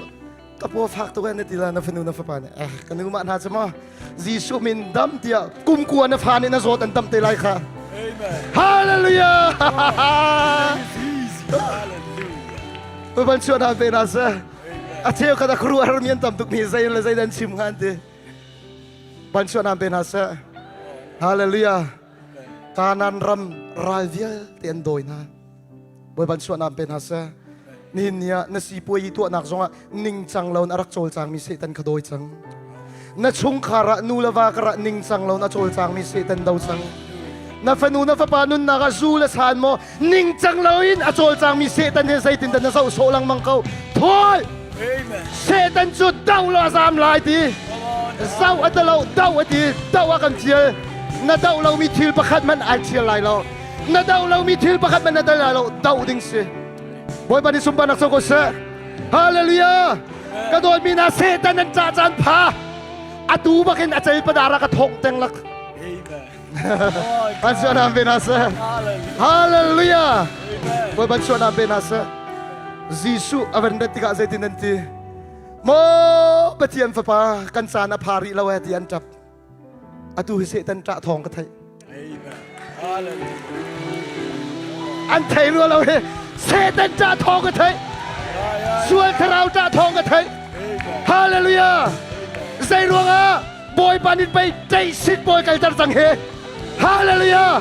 ka paw fak tuk na ti la na fanu na fapa nih eh ka nu mah hna cu maw Jesuh min dam tiah kum kua na fa nih na zawt an dam te lai kha. Amen. Hallelujah. Hallelujah. Baibal chuah hna pe hna seh. A cheu khat a khuaruah harmi an tam tuk mi zei le zei dan chim hnga an ti. Ban chuah hna pe hna seh. Hallelujah. Kanan ram ral vialte an dawi hna. Bawipa chuah hna pe hna seh. Nihin ni ah na sipuai i tuahnak zongah ningcang lo in a rak cawlcangmi Satan kha dawi cang. Na chungkhar ah nu le va karah ningcang lo in a cawlcangmi Satan do cang. Na fanu na fapa nunnak ah zu le san maw ningcang loin a cawlcangmi Satan he zeitindah na zoh sawh lengmang ko. Thawl! Amen. Satan cu do lo a zam lai ti. Zoh a lo do a ti. Do a kan thial. Na do lomi thil pakhat man ai thial lai lo. Na do lomi thil pakhat man na dal lai lo. Do ding si. Bawipa nih sunparnak co ko seh. Hallelujah. Ka dawtmi hna Satan an cah caan pha. Atu bakin a cei padara ka thong teng lak. Amen. An suanam ve hna seh. Hallelujah. Bawipa suanam ve hna seh. Jesuh a van rat tikah zeitin an ti? Maw Pathian fapa kan caan a pha rih lo eh ti an ṭap. Atu hi Satan ṭah thawng ka theih. An thei rua lo hi Satan ṭah thawng ka theih. Sual thlarau ṭah thawng ka theih. Hallelujah. Zei ruangah Bawipa nih pei ṭeihsit bawi kalter cang hi. Hallelujah.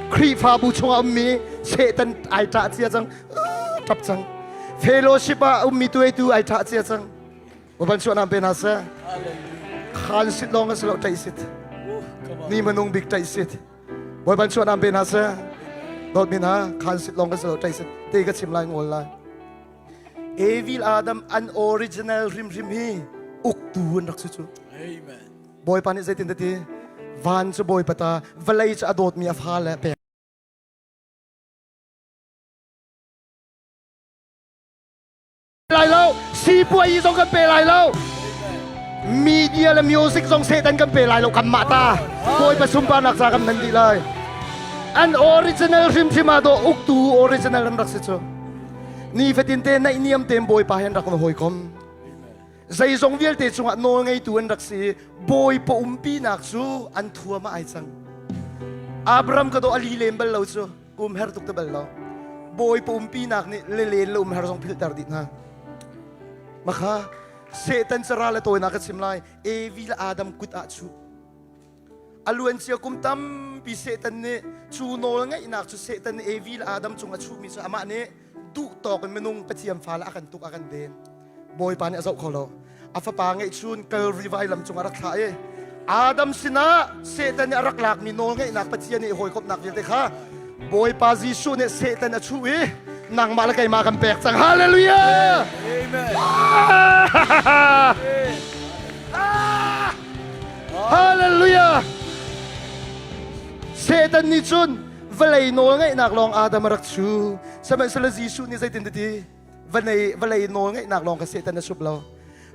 Khrihfabu chungah ummi Satan ai ṭah cia cang. Ṭap cang. Fellowship ah ummi tu tu ai ṭah cia cang. Bawipa chuah nam pe hna seh. Khan sit lawng a si lo ṭaih sit. Ni manung bik ṭaih sit. Bawipa chuah nam pe hna seh. Dawtmi hna khan sit lawng ka si lo ṭaih sit. Te ka chim lai ngol lai. Evil Adam an original hrimhrim hi uktu an rak si cu. Amen. Bawipa nih zeitin ti van cu Bawipa ta vawlei cu a dawtmi a fa le pek lai lo sipuai zong kan pe lai lo media le music zong Satan kan pe lai lo kan mah ta Bawipa sunparnak ca kan nan dih lai an original hrimhrim ah dawh uktu original an rak si cu nifatin te naih niam tein Bawipa he an rak na hawikom zeizong vialte cungah nawl ngeitu an rak si Bawipa umpinak cu an thuam ah ai cang Abraham ka dawh a li lem bal lo cu um her tuk te bal lo Bawipa umpinak nih lelen le umher zong philhter dih hna makha Satan cara le tawinak ka chim lai Evi le Adam kut ah chuh a luancia kum tampi Satan nih cu nawl ngeihnak cu Satan nih Evi le Adam cung a chuhmi cu amah nih duh tawk in minung Pathian fale a kan tuk a kan den. Bawipa nih a zoh kho lo. A fapa ngeihchun Kalvari vailam cungah rak thlah i Adam sinah Satan nih a rak lakmi nawlngeihnak Pathian nih hawikomhnak vialte kha Bawipa Jesuh nih Satan a chuh i nangmah le keimah kan pek cang. Hallelujah! Amen. Hallelujah! Satan nih cun vawlei nawlngeihnak lawng Adam a rak chu. Sihmanhsehlaw Jesuh nih zeitin ti? Vawlei vawlei nawlngeihnak lawng kha Satan a sup lo.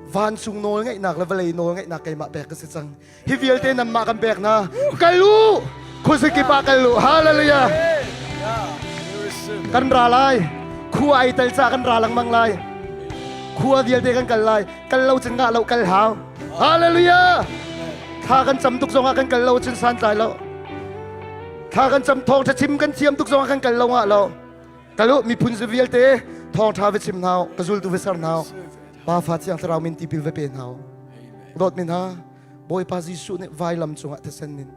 Vancung nawlngeihnak le vawlei nawlngeihnak keimah pek ka si cang. Hi vialte nanmah kan pek hna. Kal u! Khuazakip ah kal u. Hallelujah! Kan ra lai. Khua ai tel ca kan ra lengmang lai. Khua vialte kan kal lai. Kal lo cun ngah lo kal hau. Hallelujah! Thla kan cam tuk zongah kan kal lo cun santlai lo. Thla kan cam thawngṭha chim kan thiam tuk zongah kan kal lo ngah lo. Kal u miphun vialte thawngṭha va chim hna u, ka zultu va ser hna u. Pa fa thiang thlarau min tipil va pe hna u. Dawtmi hna, Bawipa Jesuh nih vailam cungah thisen in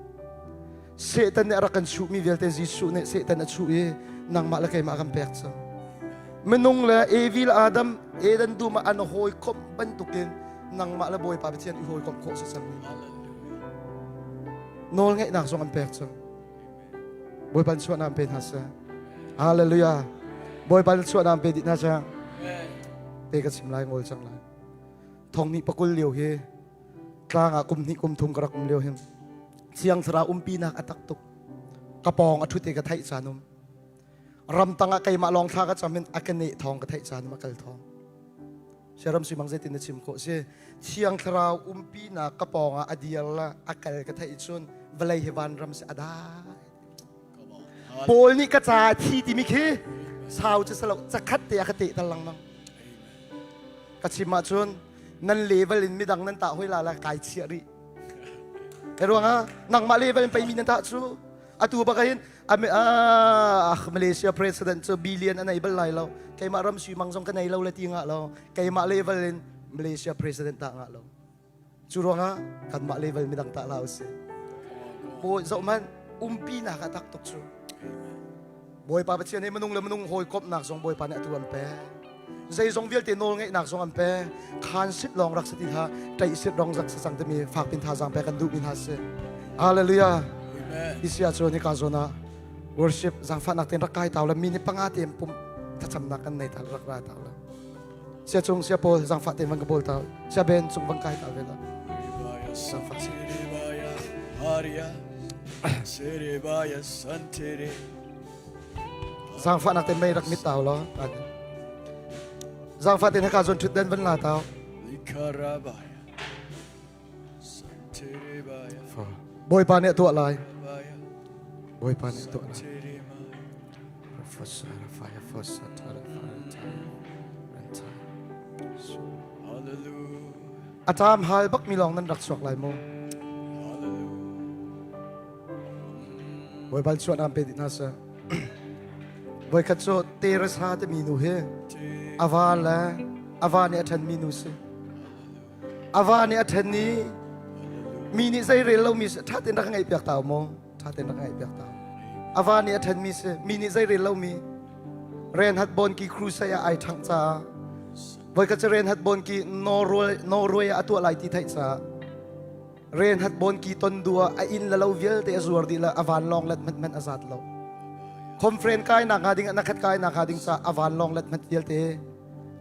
Satan nih a rak kan chuhmi vialte Jesuh nih Satan a chuh i nangmah le keimah kan pek cang. Minung le Evi le Adam Eden dum ah an hawikomh bantukin nangmah le Bawipa Pathian i hawikomh khawh si cang. Nawlngeihnak zong an pek cang. Bawipa in chuahnak pe hna seh. Hallelujah. Bawipa in chuahnak pe dih hna seh. Te ka chim lai ngol cang lai. Thong ni pakul lio hi tlang ah kum hnih kum thum ka rak um lio hin Thiang Thlarau umpinak a tak tuk. Ka pawng a ṭhut i ka theih caan um. Ramtang ah keimah lawng thla ka cam in a ka neh thawng ka theih caan um a kal thawng. Siaram si mang zeitin na chim khawh si. Thiang Thlarau umpinak ka pawng ah a dir la a kal ka theih cun vawlei hi vanram si a dai. Paul nih ka caah thi timi khi sau cu salo cakhat te a ka teh tal lengmang. Ka chim ahcun nan level in midang nan tah hoi la la kai chiah rih. He ruangah nangmah level in pei mi nan tah cu atu bak hin Malaysia president cu billion a nei bal lai lo. Keimah ram sui mang zong ka nei lo le ti ngah lo. Keimah level in Malaysia president tah ngah lo. Cu ruangah kanmah level midang tah la usih. Bawi zoh man umpi nak ah tak tuk cu. Bawipa Pathian he minung le minung hawikomhnak zong Bawipa nih atu an pek. Zeizong vialte nawl ngeihnak zong an pe. Khan sit lawng rak si ti hlah, ṭaih sit rong rak si cang timi fakpin thazaang pek kan duhmi hna si. Hallelujah. Isia cu nika zawn ah worship zaangfahnak tein rak kai tau le mi nih panga tein pum thlacamnak kan nei ta rak ra tau le. Sia cung sia pawl zaangfah tein van ka bawl tau. Sia ben cung van kai tau ve la. Zaangfah si. Zaangfahnak tein mei rak mit tau law. Zaangfah tein haka zawn ṭhut den van la tau. Bawipa nih a tuah lai. Bawipa nih a tuah lai. A ṭam hal bak mi lawng nan rak chuak lai mu. Bawipa chuah nam pe dih hna seh. Voikhat cu Teresa timi nu hi a va le a va nih a ṭhenmi nu si. A va nih a ṭhen i mi nih zei rel lomi si ṭha tein rak ngaih piak ta maw? Ṭha tein rak ngaih piak ta. A va nih a ṭhenmi si mi nih zei rel lomi Reinhard Bonnke crusade ah ai ṭhangh caah voikhat cu Reinhard Bonnke Norway Norway ah a tuah lai ti theih caah Reinhard Bonnke ton duh ah a inn le lo vialte a zuar dih le a vanlawng let hmanh hmanh a zat lo. Conference kai nak hnga ding na khat kai nak hnga ding ca a vanlawng let hmanh vialte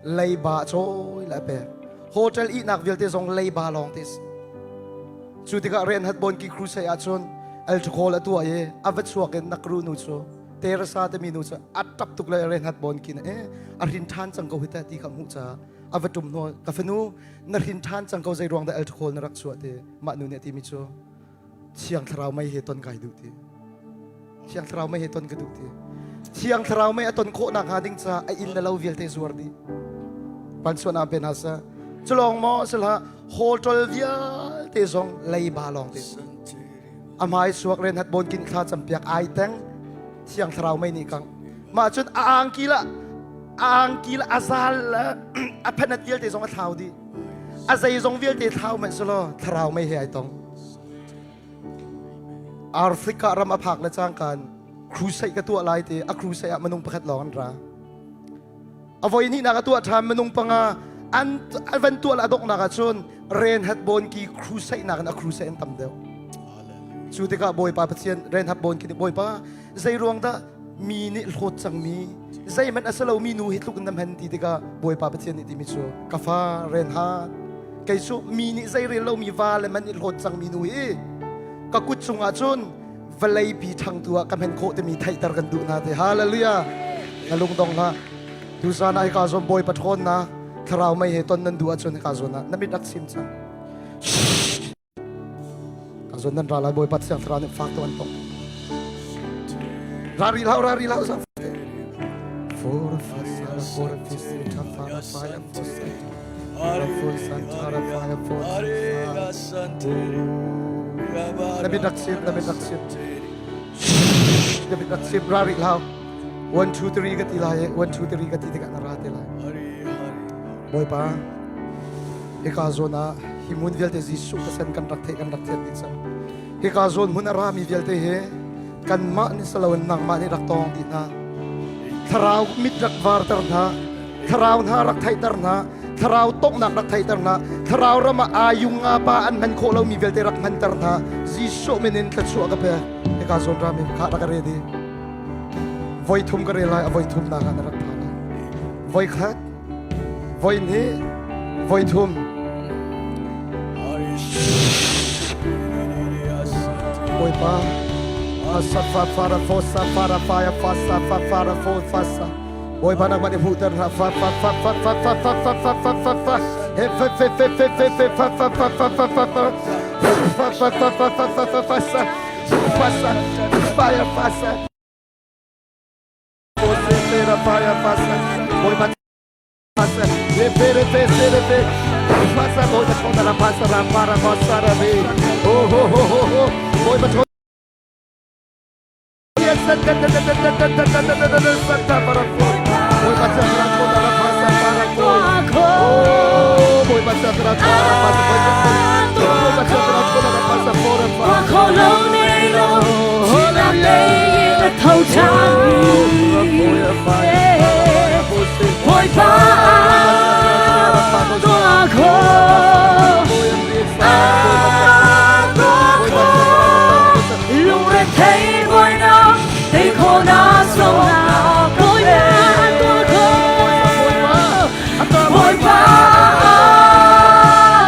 leiba chawi le a pek. Hotel ihnak vialte zong leiba lawng te si. Cu tikah Reinhard Bonnke crusade ahcun alcohol a tuah i a va chuak in nakru nu cu Teresa timi nu cu a ṭap tuk le Reinhard Bonnke nih eh a hrin ṭhan cang ko hi ta ti kha hmuh caah a va ṭum hnu ka fanu na hrin ṭhan cang ko zei ruang dah alcohol na rak chuah ti mah nu nih a timi cu thiang thlarau mei he ton kai duh ti thiang thlarau mei he ton ka duh ti thiang thlarau mei a ton khawh nak hnga ding caah a inn le lo vialte zuar dih pansuan am pe hna sa culong maw sila hotel vialte zong leiba lawng te a hmai suak ren hat bon kin thla campiak ai teng thiang thlarau mei nih kang mah cun a angki la a angki la a zal la a phanat vialte zong a thlau dih a zei zong vialte thlau manh selaw thlarau mei he ai tong Africa ram a phak le cangkan crusade ka tuah lai ti a crusade ah minung pakhat lawng an ra. A voi hnihnak a tuah ṭhan minung panga an van tuah le a donghnak ah cun Reinhard Bonnke crusade nakin a crusade an tam deuh. Cu tikah Bawipa Pathian Reinhard Bonnke nih Bawipa zei ruang dah mi nih hlawt cangmi zeihmanh a si lomi nu hi tluk in na hman ti tikah Bawipa Pathian nih timi cu ka fa Reinhard kei cu mi nih zei rel lomi va le man nih hlawt cangmi nu hi ka kut cungah cun vawlei pi ṭhangtu ah ka hman khawh timi theihter kan duh hna te. Hallelujah. Na lungdong hlah. Tuzan ah hika zawn Bawipa ṭhawnnak thlarau mei he ton nan duh ahcun hika zawn ah na mit rak sim cang. Ka zawn nan ra lai. Bawipa Thiang Thlarau nih fak tu an tong. Ra ri hlah, ra ri hlah za. For fasa for fisi tha fara fire for for santara fire for. Na mit rak sim, na mit rak sim. Na mit rak sim, ra ri hlah. 1 2 3 ka ti lai, 1 2 3 ka ti tikah na ra te lai. Bawipa, hika zawn ah hi hmun vialte Jesuh ka sen kan rak theih, kan rak thian dih cang. Hika zawn hmun a rami vialte hi kanmah nih saloin nangmah nih rak tawng dih hna. Thlarau mit rak varter hna, thlarau hna rak theihter hna, thlarau tawknak rak theihter hna, thlarau ram ah ayung nga pa an hman khawh lomi vialte rak hmanter hna. Jesuh min in thluachuah ka pek. Hika zawn rami kha rak ready. Voi thum ka rel lai, a voi thum nak ah na rak pha lai. Voi khat, voi hnih, voi thum. Bawipa, asa fa fa ra fo sa fa ra fa ya fa sa fa fa ra fo fa sa. Bawipa nangmah nih hmuhter hna fa fa fa fa fa fa fa fa fa fa fa fa he fe fe fe fe fe fe fa fa fa fa fa fa fa fa fa fa fa fa fa fa fa sa fa sa fire fa sa fo se fe ra fire fa sa Bawipa fa sa he fe re fe se re fe fa sa Bawipa chawna ra fa sa ra fa ra fa sa ra ve ho ho ho ho ho Bawipa chaw Lungrethei buainak tei khawhnak sawmnak Bawipa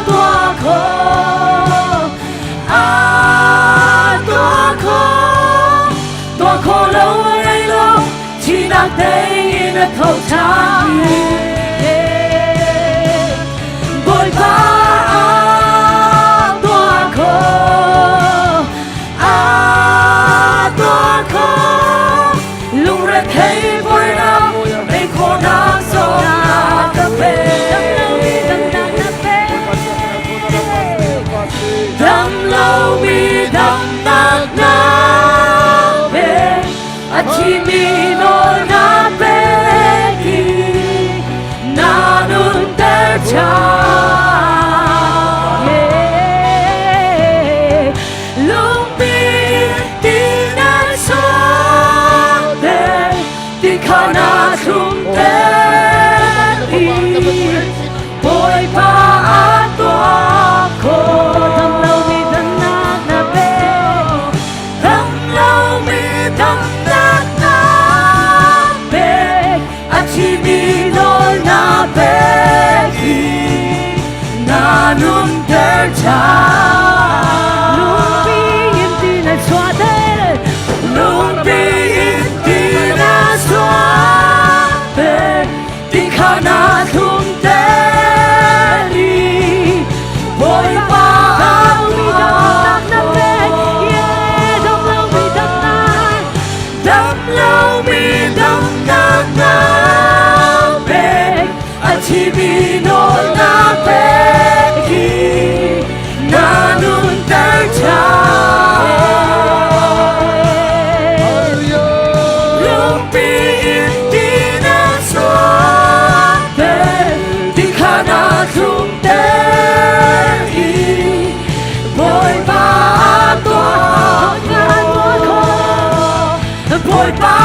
tuah khawh, a tuah khawh, tuah khawh lo ngei lo, thihnak tei in a tho ṭhan. Bawipa tuah khawh, a tuah khawh, lungrethei buainak tei khawhnak sawmnak ka pe. Dam lomi damnak na pe, a thimi nawl na pek i na nunter ṭhan. Lungpi ti na chuahter, ti kha na thlumter i Bawipa a tuah khawh. Dam lomi damnak na pek, dam lomi damnak na pek, a thimi nawl na pek i na nunter ṭhan. Lungpi in ti na chuahter, lungpi in ti na chuahter, ti kha na thlumter i Bawipa damnak na pek, yeah, dam lomi damnak, dam lomi damnak na pek, a thimi nawl na pek i na nunter ṭhan. Lungpi in ti na chuahter, ti kha na thlumter i Bawipa tuah khawh, Bawipa.